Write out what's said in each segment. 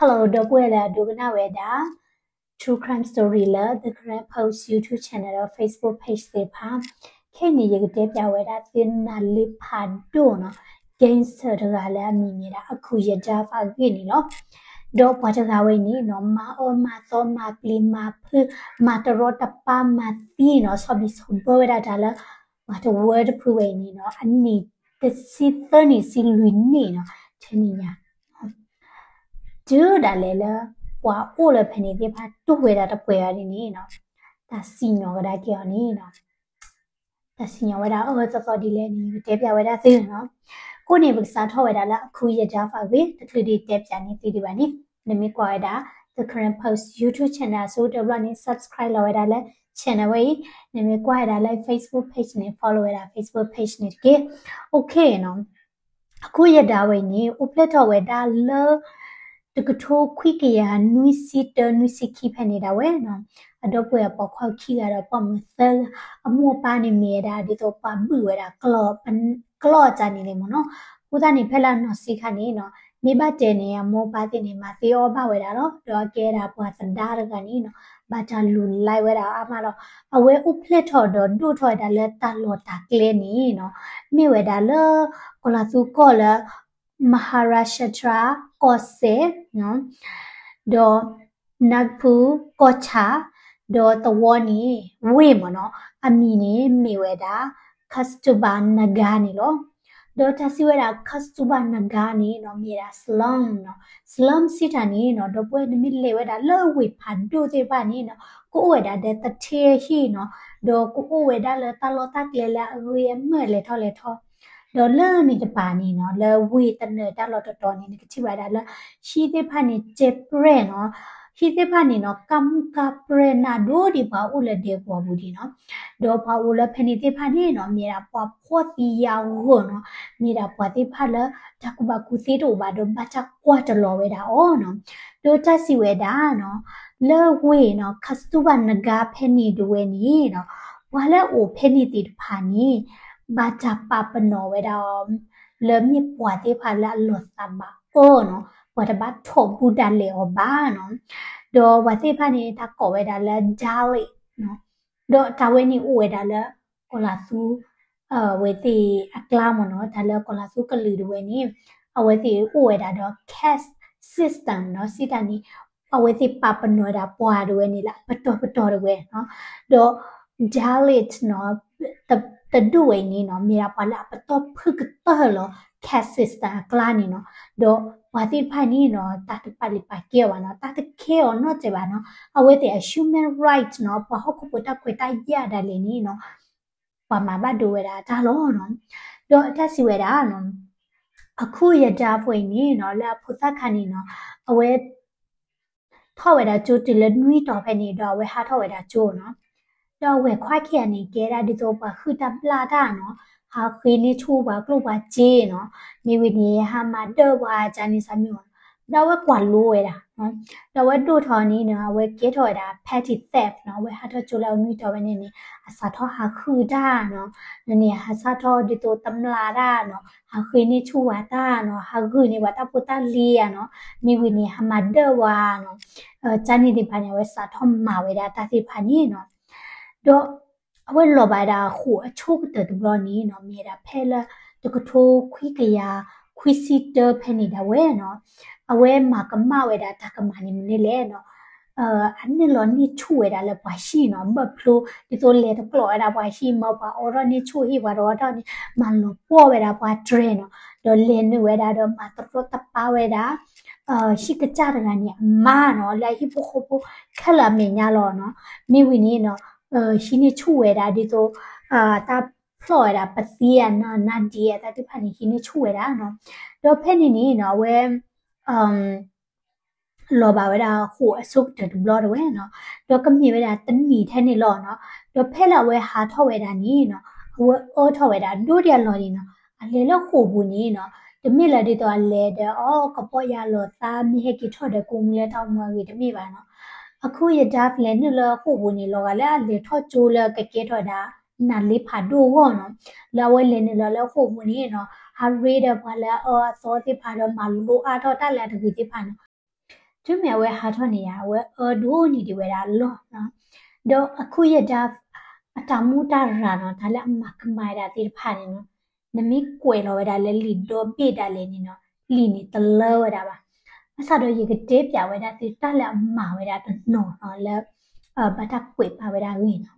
Hello ဒီပုၢ်ဝဲၢ်လၢအဒိကနၣ်ဝဲဒၣ် True Crime Story လၢ The Karen Post YouTube Channel ဒီး Facebook Page သ့ၣ်တဖၣ်, ခဲအံၤန့ၣ် ယကတဲပၠးဝဲဒၣ်သုနၢ်လ့ဖးဒိၣ်နီၤ, gangster တဂၤလၢအမံၤမ့ၢ်ဒၣ် အခိၣ်ယဒါဖးဂ့ၢ်န့ၣ်လီၤ. ဒီးပှၤတဂၤဝဲအံၤန့ၣ်နီၤ မၤအၢမၤသီမၤပျံၤမၤဖုး မၤတရီတပါမၤသံနီၤ ဆီၣ်ဘံၣ်ဆီၣ်ဘၢဝဲဒၣ်တၢ်လၢ ပှၤတဝၢတဖုဝဲအံၤန့ၣ်နီၤ အနံၣ်တဆံသၢနံၣ်ဆံလွံၢ်နံၣ်နီၤ ထဲန့ၣ်ညါ တုၤဒၣ်လဲာ်လၢ ပှၤအိၣ်လၢဖဲန့ၣ်သ့ၣ်တဖၣ်တူၢ်ဝဲဒၣ်တပှဲၤအီၤဒ်န့ၣ်နီၤ တၢ်စံၣ်ညီၣ်ကဒါက့ၤအီၤန့ၣ်နီၤ တၢ်စံၣ်ညီၣ်ဝဲဒၣ်အၢသီသီဒ်လဲၣ်န့ၣ် ယကတဲပၠးဝဲဒၣ်သုနီၤ. အဃိန့ၣ် ပကစးထီၣ်ဝဲဒၣ်လၢအခိၣ်ယဒါဖးဂ့ၢ် တချုးဒံးတဲပၠးန့ၢ်သုဒံးဘၣ်န့ၣ် နမ့ၢ်ကွၢ်ဝဲဒၣ် The Karen Post YouTube Channel အဆိကတၢၢ်တဘျီန့ၣ် subscribe လီၤဝဲဒၣ်လၢ channel ဝဲအံၤ, နမ့ၢ်ကွၢ်ဝဲဒၣ်လၢ Facebook Page န့ၣ် follow ဝဲဒၣ် Facebook Page န့ၣ်တက့ၢ်. အခိၣ်ယဒါဝဲအံၤန့ၣ် အိၣ်ဖျဲၣ်ထီၣ်ဝဲဒၣ်လၢ တကထိခွံကယၤနွံဆံတၢနွံဆံခံဖဲန့ၣ်ဒၣ်ဝဲနီၤ, အဒီပုၢ်ဝဲၢ်အပိာ်ခွါခံဂၤဒီးပိာ်မုၣ်သၢဂၤ, အမိၢ်အပၢ်န့ၣ်မ့ၢ်ဝဲဒၣ်ဒ်သိးပှၤဘုၣ်ဝဲဒၣ် ကျီၢ်အကျါန့ၣ်လံမ့ၢ်နီၤ. အဃိသတးန့ၣ် ဖဲလၢအနီၢ်ဆံးခါန့ၣ်နီၤ မ့ၢ်ဘၣ်တဲန့ၣ် အမိၢ်အပၢ်သ့ၣ်န့ၣ် မၤသ့အီၣ်ဘၣ်ဝဲဒၣ်လီၤ. ဒီးအကဲဒၣ်ပှၤသဒါတဂၤန့ၣ်နီၤ ဘၣ်တၢ်လူၤလါဝဲဒၣ်အါမးဒီး အဝဲအိၣ်ဖျဲၣ်ထီၣ်ဒီးဒိၣ်ထီၣ်ဝဲဒၣ်လၢတၢ်လီၢ်တၢ်ကျဲန့ၣ်နီၤ မ့ၢ်ဝဲဒၣ်လၢ ကီၤလၤသူကီၢ်လၢ Maharashtra ကီၢ်စဲၣ် ဒီး Nagpur ကီၢ်ဆၣ်, ဒီးသဝီန့ၣ် ဝ့ၢ်မ့ၢ်နီၤ အမံၤန့ၣ်မ့ၢ်ဝဲဒၣ် Kaustubha Nagar န့ၣ်လီၤ. ဒီးတၢ်စံးဝဲဒၣ် Kaustubha Nagar န့ၣ်နီၤ မ့ၢ်ဒၣ် slum နီၤ, slum စံးတၢ်န့ၣ်နီၤ ဒီပုၢ်ဝဲၢ် နမ့ၢ်လဲၤဝဲဒၣ်လၢဝ့ၢ်ဖးဒိၣ်သ့ၣ်တဖၣ်န့ၣ်နီၤ ကအိၣ်ဝဲဒၣ်ဒီးသထ့အဟံၣ်နီၤ, ဒီးကအိၣ်ဝဲဒၣ်လၢတၢ်လီၢ်တၢ်ကျဲလၢအဂ့ၤအမုာ်အလဲၤထီၣ်လဲၤထီ ဒီးလၢန့ၣ်တပၤန့ၣ်နီၤ လၢဝ့ၢ်တနၢၤတၢ်လီၢ်တတီၤန့ၣ် နကထံၣ်ဘၣ်ဒၣ်လၢ ဟံၣ်သ့ၣ်တဖၣ်န့ၣ် ကဲးပြဲၢ်နီၤ, ဟံၣ်သ့ၣ်တဖၣ်န့ၣ်နီၤ ကါမူကါပြဲၢ်နးဒိၣ်ဒံးပှၤအိၣ်လၢဒဲကဝီၤပူၤဒံးနီၤ, ဒီးပှၤအိၣ်လၢဖဲန့ၣ်သ့ၣ်တဖၣ်န့ၣ်နီၤ မ့ၢ်ဒၣ်ပှၤဖှီၣ်သံယာ်ဂီၤနီၤ, မ့ၢ်ဒၣ်ပှၤသ့ၣ်တဖၣ်လၢတၢ်ကူၣ်ဘၣ်ကူၣ်သ့တအိၣ်ဘၣ်ဒီးဘၣ်တၢ်ကွၢ်တလီၤဝဲဒၣ်အီၤနီၤ, ဒီးတၢ်စံးဝဲဒၣ်နီၤ လၢဝ့ၢ်နီၤ Kaustubha Nagar ဖဲန့ၣ်ဒၣ်ဝဲန့ၣ်နီၤ ပှၤလၢအအိၣ်ဖဲန့ၣ်သ့ၣ်တဖၣ်န့ၣ် ဘၣ်တၢ်ပာ်ပနီၣ်ဝဲဒၣ်အီၤ လၢမ့ၢ်ပှၤသ့ၣ်တဖၣ်လၢအလီၤသးဘၣ်အၢနီၤ, ပှၤတဘၣ်ထိးဘူးဒၣ်လဲာ်အီၤဘၣ်နီၤ, ဒီးပှၤသ့ၣ်တဖၣ်န့ၣ် တၢ်ကိးဝဲဒၣ်လၢ Dalit နီၤ, ဒီးတၢ်ဝဲန့ၣ်အိၣ်ဝဲဒၣ်လၢ ကီၤလၤသူ အဝဲသ့ၣ်အကျါမ့ၢ်နီၤ, တၢ်လၢကီၤလၤသူကလုာ်ဒၣ်ဝဲန့ၣ် အဝဲသ့ၣ်အိၣ်ဝဲဒၣ်ဒီး caste system နီၤ, စံးတၢ်န့ၣ် အဝဲသ့ၣ်ပာ်ပနီၣ်ဝဲဒၣ်ပှၤဒၣ်ဝဲန့ၣ်လၢအပတီၢ်ပတီၢ်ဒၣ်ဝဲနီၤ, ဒီး Dalit နီၤ တဒူၣ်ဝဲအံၤန့ၣ်နီၤ မ့ၢ်ဒၣ်ပှၤလၢအပတီၢ်ဖုၣ်ကတၢၢ်လီၤ caste system အကျါန့ၣ်နီၤ, ဒီးပှၤသ့ၣ်တဖၣ်န့ၣ်နီၤ တၢ်တပာ်လုၢ်ပာ်ကဲအီၤဘၣ်နီၤ, တၢ်တခဲအီၤနီတစဲးဘၣ်နီၤ, အဝဲသ့ၣ်အ human right နီၤ ပှၤဟီၣ်ခိၣ်ဖိတၢ်ခွဲးတၢ်ယာ်ဒၣ်လဲာ်န့ၣ်နီၤ ပှၤမၤဘၣ်ဒိဝဲဒၣ်တၢ်လီၤနီၤ, ဒီးတၢ်စံးဝဲဒၣ်နီၤ အခိၣ်ယဒါဖဲအံၤန့ၣ်နီၤ လၢအဖိသၣ်ခါန့ၣ်နီၤ အဝဲ ထီၣ်ဝဲဒၣ်ကၠိတုၤလၢနွံတီၤဖဲန့ၣ်ဒီး အဝဲဟးထီၣ်ဝဲဒၣ်ကၠိနီၤ, ဒီးအဝဲခွါခံဂၤန့ၣ် ကဲဒၣ်ဒ်သိးပှၤဟုၣ်တၢ်ဘျၣ်တၢ်နီၤ, ဟးဃ့န့ၢ်ဆူၣ်ပှၤကျိၣ်ပှၤစ့နီၤ, မ့ၢ်ဝံၤန့ၣ် ဟးမၤဒၢပှၤကန့ၣ်စးမံၤနီၤ, ဒီးအဝဲကွၢ်လိဝဲဒၣ် ဒီးအဝဲဒိၣ်ထီၣ်န့ၣ်နီၤ အဝဲကဲထီၣ်ဝဲဒၣ် petty theft နီၤ, အဝဲဟးထီၣ်ကၠိလၢအနွံတီၤဖဲန့ၣ်န့ၣ် အစးထီၣ်ဟးဟုၣ်တၢ်နီၤ, န့ၣ် ဟးစးထီၣ်ဒ်သိးတမျၢ်တၢ်နီၤ, ဟးဃ့န့ၢ်ဆူၣ်ပှၤတၢ်နီၤ, ဟးဂုာ်န့ၢ်ပှၤတၢ်ဖိတၢ်လံၤဧါနီၤ, မ့ၢ်ဝံၤန့ၣ် ဟးမၤဒၢပှၤနီၤ, ကန့ၣ်သ့ၣ်တဖၣ်န့ၣ် အဝဲစးထီၣ်မၤဝဲဒၣ်တၢ်သ့ၣ်တဖၣ်န့ၣ်နီၤ, ဒီး အဝဲလီၤဘၣ်ဒၣ်အဃိာ်အဆိကတၢၢ်တဘျီန့ၣ်နီၤ မ့ၢ်ဒၣ်ဖဲလၢ တကထိခွံကယၤခွံဆံတၢဖဲန့ၣ်ဒၣ်ဝဲနီၤ, အဝဲမၤကမၣ်ဝဲဒၣ်တၢ်ကမၣ်န့ၣ်မနုၤလဲၣ်နီၤ, အနုာ်လီၤန့ၢ်ဆူၣ်ဝဲဒၣ်လၢပှၤဟံၣ်နီၤ, ဘၣ်ဖျိဒ်သိးလဲၤတကျိးဝဲဒၣ်ပှၤဟံၣ် မၢပှၤအိးထီၣ်န့ၢ်ဆူၣ်ဟံၣ်ပှၤတအိးထီၣ်န့ၣ် မၤလီၤပှီၢ်ဝဲဒၣ်ပှၤတြဲၤနီၤ, ဒီးလဲၤနုာ်ဝဲဒၣ်ဒီးမၤတရီတပါဝဲဒၣ် ဟံၣ်ကစၢ်တဂၤန့ၣ်အမါနီၤ, လၢအဟံၣ်ဖိဃီဖိခဲလၢာ်အမဲာ်ညါလီၤနီၤ, မ့ၢ်ဝံၤန့ၣ်နီၤ ဟံးန့ၢ်ဆူၣ်ဝဲဒၣ်ဒ်သိး တၢ်ဖျီၣ်ဝဲဒၣ်ပသံအနါဒံအတၢ်သ့ၣ်တဖၣ်န့ၣ် ဟံးန့ၢ်ဆူၣ်ဝဲဒၣ်နီၤ, ဒီးဖဲန့ၣ်န့ၣ်နီၤ အဝဲ လီၤဘၣ်ဝဲဒၣ်ဃိာ်အဆိကတၢၢ်တဘျီတဝဲနီၤ, ဒီးကမ့ၢ်ဝဲဒၣ်တနံၣ်ထဲန့ၣ်လီၤနီၤ, ဒီးဖဲလၢအဝဲဟးထီၣ်ဝဲဒၣ်န့ၣ်နီၤ အဝဲအၢထီၣ်ဝဲဒၣ်ဒိၣ်ဒံးအလီၢ်န့ၣ်နီၤ, အလဲၤလၢဃိာ်ပူၤန့ၣ်နီၤ တမ့ၢ်လၢဒ်သိးအလဲၤဒီးအီၣ်ကပီၢ်ယၢ်လီၤသး မ့ၢ်ဟဲက့ၤထီၣ်ဒီးကိးမူလၢတၢ်အိၣ်မူအဂ့ၢ်တမ့ၢ်ဘၣ်နီၤ, အခိၣ်ယဒါဖဲလဲၣ်နုာ်လၢဃိာ်ပူၤန့ၣ် လီၤဂာ်လၢအလဲၤထီၣ်ကၠိလၢကကဲထီၣ်ဝဲဒၣ် နၢ်လ့ဖးဒိၣ်အဂီၢ်နီၤ, လၢအဝဲလဲၤနုာ်လီၤလၢဃိာ်ပူၤန့ၣ်နီၤ ဟးရ့ဒီးပှၤလၢအအၢအသီသ့ၣ်တဖၣ်ဒီးမၤလိအါထီၣ်တၢ်လၢအတဂ့ၤသ့ၣ်တဖၣ်နီၤ, တုၤမ့ၢ်အဝဲဟးထီၣ်န့ၣ်ယါ အဝဲအၢဒိၣ်န့ၢ်ဒံးဝဲဒၣ်လီၢ်နီၤ. ဒီးအခုယဲဒၣ် အတၢ်မူတၢ်ရၤနီၤ တၢ်လၢအမၤကမၣ်ဝဲဒၣ်သ့ၣ်တဖၣ်န့ၣ်နီၤ, နမ့ၢ်ကွဲးလီၤဝဲဒၣ်လၢလံာ်ဒီဘ့ၣ်ဒၣ်လဲာ်န့ၣ်နီၤ, လံာ်န့ၣ်တလၢဝဲဒၣ်ဘၣ်. ဘၣ်ဆၣ်ဒီးယကတဲပျးဝဲဒၣ်သုတၢ်လၢအမၤဝဲဒၣ်တနီၤနီၤလၢ ဘၣ်တၢ်ကွဲးပာ်ဝဲဒၣ်အဂ့ၢ်နီၤ.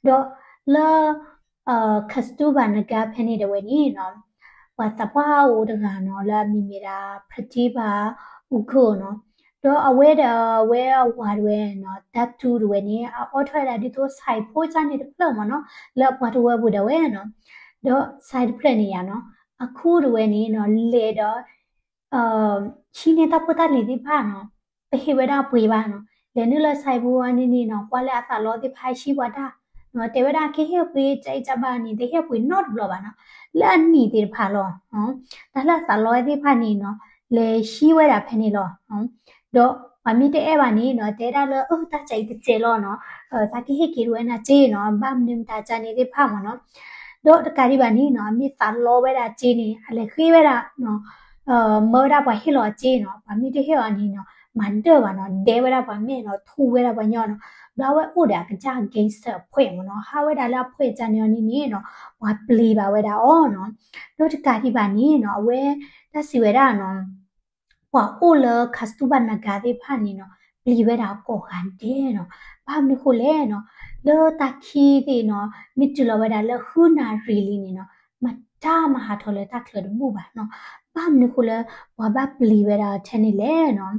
ဒီးလၢ Kasturba Nagar ဖဲန့ၣ်တဝဲန့ၣ်နီၤ, ပှၤသးပှၢ်အိၣ်တဂၤနီၤ လၢအမံၤမ့ၢ်ဒၣ် Pratibha Ugho နီၤ, ဒီးအဝဲဒီးအဝဲအဝၤတဝဲနီၤ Datu တဝဲန့ၣ် အအိးထီၣ်ဝဲဒၣ်ဒ်သိး ဆိုင် ဖိကၢ်န့ၣ်တဖျၢၣ်မ့ၢ်နီၤ လၢအပှၤတဝၢပူၤဒၣ်ဝဲနီၤ, ဒီး ဆိုင် တဖျၢၣ်န့ၣ်ယါနီၤ, အခူတဝဲန့ၣ်နီၤ လဲၤဒီး ဟံးန့ၢ်တၢ်ဖိတၢ်လံၤသ့ၣ်တဖၣ်နီၤ, တဟ့ၣ်ဝဲဒၣ်ပှ့ၤဘၣ်နီၤ, လဲၤနုာ်လၢ ဆိုင် ပူၤဝဲန့ၣ်န့ၣ်နီၤ ကွၢ်လၢအသးလီသ့ၣ်တဖၣ်ဟံးပှၤတၢ်, တဲဝဲဒၣ်ကဟ့ၣ်ပှ့ၤ ကၠအံၤကၠဘၣ်န့ၣ် တဟ့ၣ်ပှ့ၤနီတဘျီဘၣ်နီၤ, လၢအနံၤသ့ၣ်တဖၣ်လီၤ. တၢ်လၢအသးလီသ့ၣ်တဖၣ်န့ၣ်နီၤ လဲၤဟံးဝဲဒၣ်ဖဲန့ၣ်လီၤ. ဒီးပှၤမ့ၢ်တအဲၣ်ဘၣ်န့ၣ်နီၤ တဲဒၣ်လၢ အၢ တၢ်ကၠအံၤတစဲးလီၤနီၤ, သးကဟ့ၣ်က့ၤဒၣ်ဝဲနၤစ့နီၤ, ဘၣ်မနုၤမတၤကၠန့ၣ်သ့ၣ်တဖၣ်မ့ၢ်နီၤ, ဒီးတကးဒံးဘၣ်န့ၣ်နီၤ အမ့ၢ်သးလီဝဲဒၣ်စ့န့ၣ် အလဲၤဃ့ဝဲဒၣ် မၢဝဲဒၣ်ပှၤဟ့ၣ်လီၤအစ့နီၤ, ပှၤမ့ၢ်တဟ့ၣ်အီၤန့ၣ်နီၤ မၤဒၢၣ်ဘၣ်နီၤ, ဒဲဝဲဒၣ်ပှၤမဲာ်နီၤ, ထူဝဲဒၣ်ပှၤညီနီၤ, ဘျီအဝဲအိၣ်ဒီးအကစၢ် gangster အဖှဲးမ့ၢ်နီၤ, ဟးဝဲဒၣ်လၢအဖှဲးကၠန့ၣ်အီၤန့ၣ်န့ၣ်နီၤ ပှၤပျံၤဘၣ်ဝဲဒၣ်အီၤနီၤ, ဒီးတကးဒံးဘၣ်န့ၣ်နီၤ အဝဲတၢ်စံးဝဲဒၣ်နီၤ ပှၤအိၣ်လၢ Kasturba Nagar သ့ၣ်တဖၣ်န့ၣ်နီၤ ပျံၤဝဲဒၣ်ကိးဂၤဒဲးနီၤ, ဘၣ်မနုၤဃိလဲၣ်နီၤ, လၢတၢ်ခံသ့ၣ်နီၤ မ့ၢ်တုၤလီၤဝဲဒၣ်လၢဃုနၣ်ရံၣ်လံန့ၣ်နီၤ မတၤမၤဟးထီၣ်လၢတၢ်ချၢတဘူၣ်ဘၣ်နီၤ, ဘၣ်မနုၤဃိလၢ ပှၤဘၣ်ပျံၤဝဲဒၣ်ထဲန့ၣ်လဲၣ်နီၤ,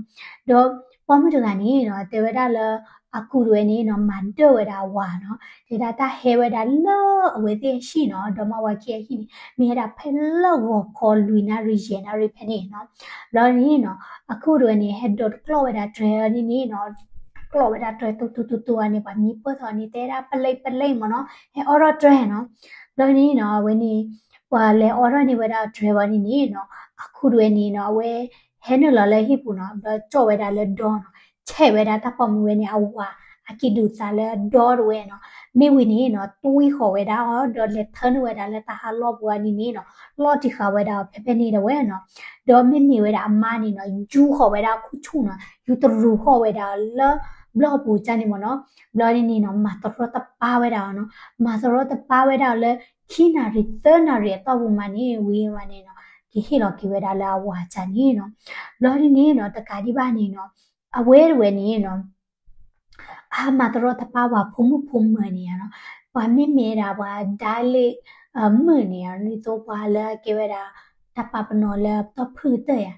ဒီးပိာ်မုၣ်တဂၤန့ၣ်နီၤ တဲဝဲဒၣ်လၢ အကူတဝဲန့ၣ်နီၤ မၤဒၢၣ်ဝဲဒၣ်အဝၤနီၤ, တဲဒၣ်တၢ်ဟဲဝဲဒၣ်လၢအဝဲသ့ၣ်အဟံၣ်နီၤ, ဒီးမါဝၤခံအဟံၣ်န့ၣ် မ့ၢ်ဝဲဒၣ်ဖဲလၢဂီၤခီလွံၢ်နၣ်ရံၣ်ယဲၢ်နၣ်ရံၣ်ဖဲန့ၣ်နီၤ, ဘျီန့ၣ်နီၤ အကူတဝဲန့ၣ် ဟဲဒိးတကျီၢ်ဝဲဒၣ်တြဲၤအီၤန့ၣ်န့ၣ်နီၤ, ကျီၢ်ဝဲဒၣ်တြဲၤတူတူတူတူအီၤန့ၣ် ပှၤမံပၢၢ်ထီၣ်န့ၣ် တဲဒၣ်ပလံပလံမ့ၢ်နီၤ, ဟဲအိးထီၣ်တြဲၤနီၤ, ဘျီန့ၣ်နီၤ အဝဲန့ၣ် ပှၤလဲၤအိးထီၣ်န့ၢ်ဝဲဒၣ်တြဲၤဝဲန့ၣ်န့ၣ်နီၤ, အကူတဝဲန့ၣ်နီၤ အဝဲ ဟဲနုာ်လီၤလၢဟံၣ်ပူၤနီၤ, ဘျီကၠီၣ်ဝဲဒၣ်လၢဒီနီၤ, ဆဲးဝဲဒၣ်တၢ်ပိာ်မုၣ်ဝဲန့ၣ် အဝၤ အကံၢ်ဒုးသးလၢဒီတဝဲနီၤ, မ့ၢ်ဝံၤန့ၣ်နီၤ တွံဃီၤဝဲဒၣ်အီၤ ဒီးလဲၤထၢနုာ်ဝဲဒၣ်လၢတၢ်ဟးလီၢ်ပူၤအီၤန့ၣ်န့ၣ်နီၤ, လီၤတံၢ်ဃာ်ဝဲဒၣ်အီၤဖဲဖဲန့ၣ်တဝဲနီၤ, ဒီးမ့မ့ၢ်ဝဲဒၣ်အမါန့ၣ်နီၤ ယူဃီၤဝဲဒၣ်အခိၣ်ဆူၣ်နီၤ, ယူတရူးဃီၤဝဲဒၣ်အီၤလၢ ဘျီၣ်ပူၤကၠၢန့ၣ်မ့ၢ်နီၤ, ဘျီန့ၣ်န့ၣ်နီၤ မၤတရီတပါဝဲဒၣ်အီၤနီၤ, မၤတရီတပါဝဲဒၣ်အီၤလၢ ခံနၣ်ရံၣ်သၢနၣ်ရံၣ်အတီၢ်ပူၤမးန့ၣ် ဝံၤမးန့ၣ်နီၤ ကဟ့ၣ်လီၤက့ၤဝဲဒၣ်လၢအဝၤကၢန့ၣ်နီၤ, ဘျီဒ်န့ၣ်နီၤ တကးဒံးဘၣ်န့ၣ်နီၤ အဝဲတဝဲန့ၣ်နီၤ အဟးမၤတရီတပါပှၤဖိမုၣ်ဖိမၢၤန့ၣ်နီၤ, ပှၤမ့မ့ၢ်ဒၣ်ပှၤဒါလ့ၣ် မုၣ်န့ၣ် ဒ်သိးပှၤလၢအကဲဝဲဒၣ် တၢ်ပာ်ပနီၣ်လၢပတီၢ်ဖုၣ်ကတၢၢ်ယါ,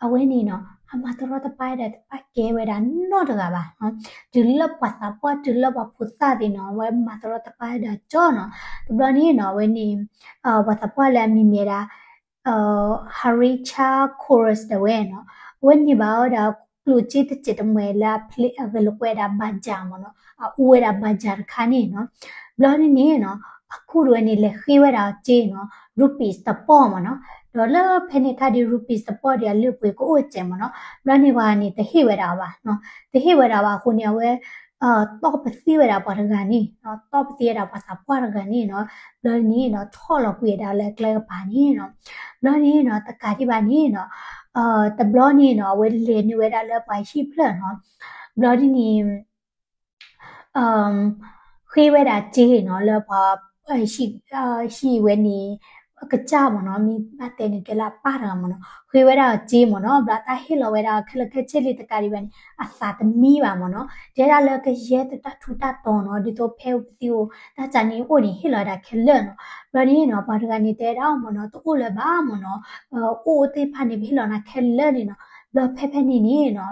အဝဲန့ၣ်နီၤ အမၤတရီတပါဝဲဒၣ်တဖၣ်ကဲဝဲဒၣ်နီတဂၤဘၣ်နီၤ, တုၤလၢပှၤသးပှၢ်တုၤလၢပှၤဖိသၣ်သ့ၣ်နီၤ အဝဲမၤတရီတပါဝဲဒၣ်ကၠီနီၤ, တဘျီန့ၣ်နီၤ အဝဲန့ၣ် ပှၤသးပှၢ်လၢအမံၤမ့ၢ်ဒၣ် Haricha Koros တဝဲနီၤ, အဝဲန့ၢ်ဘၣ်ဝဲဒၣ်ကျိၣ်စ့တစဲးတမှဲၤလၢအဖျ့အဂဲၤလိာ်ကွဲဒၣ် ဘၣ်စၢ်မ့ၢ်နီၤ, အအူဝဲဒၣ်ဘၣ်စၢ်တခါန့ၣ်နီၤ, ဘျီန့ၣ်န့ၣ်နီၤ အကူတဝဲန့ၣ် လဲၤဃ့ဝဲဒၣ်အီၤစ့နီၤ rupees တပီၢ်မ့ၢ်နီၤ, ဒီးလၢဖဲန့ၣ်ခါဒ် rupees တပီၢ်ဒ်အလုၢ်အပှ့ၤကအိၣ်စဲးမ့ၢ်နီၤ, ဘျီန့ၣ်ပှၤန့ၣ် တဟ့ၣ်ဝဲဒၣ်ဘၣ်နီၤ, တဟ့ၣ်ဝဲဒၣ်ဘၣ်အဃိန့ၣ် အဝဲ တီၢ်ပသံဝဲဒၣ်ပှၤတဂၤန့ၣ်နီၤ, တီၢ်ပသံဝဲဒၣ်ပှၤသးပှၢ်တဂၤန့ၣ်နီၤ, ဘျီန့ၣ်နီၤ ထီၣ်လီၤကွံာ်ဝဲဒၣ်လၢကျဲကပၤန့ၣ်နီၤ, ဘျီန့ၣ်နီၤ တကးဒံးဘၣ်န့ၣ်နီၤ တဘျီန့ၣ်နီၤ အဝဲလဲၤနုာ်ဝဲဒၣ်လၢပှၤဟံၣ်ဖျၢၣ်နီၤ, ဘျီဒ်န့ၣ် ဃ့ဝဲဒၣ်စ့နီၤ လၢပှၤ ဟံၣ်ဝဲန့ၣ် ကစၢ်မ့ၢ်နီၤ မ့ၢ်ဘၣ်တဲန့ၣ်ကဲလၢအပၢ်တဂၤမ့ၢ်နီၤ ဃ့ဝဲဒၣ်အီၤစ့မ့ၢ်နီၤ ဘျီတၢ်ဟ့ၣ်လီၤဝဲဒၣ်ခဲလၢာ်ခဲဆ့လံတကးဒံးဘၣ်န့ၣ် အသးတမံဘၣ်မ့ၢ်နီၤ တဲဒၣ်လၢကယဲၢ်တၢ်ထူးတၢ်တီၤနီၤ ဒ်သိးဖဲပသံအိၣ် တၢ်ကၢန့ၣ်အိၣ်န့ၣ် ဟ့ၣ်လီၤဝဲဒၣ်ခဲလၢာ်နီၤ ဘျီန့ၣ်နီၤ ပှၤတဂၤန့ၣ်တဲဒၣ်အီၤမ့ၢ်နီၤ တအိၣ်လၢၤဘၣ်မ့ၢ်နီၤ အိၣ်သ့ၣ်တဖၣ်န့ၣ် ပဟ့ၣ်လီၤနၤခဲလၢာ်န့ၣ်နီၤ ဘျီဖဲဖဲန့ၣ်န့ၣ်နီၤ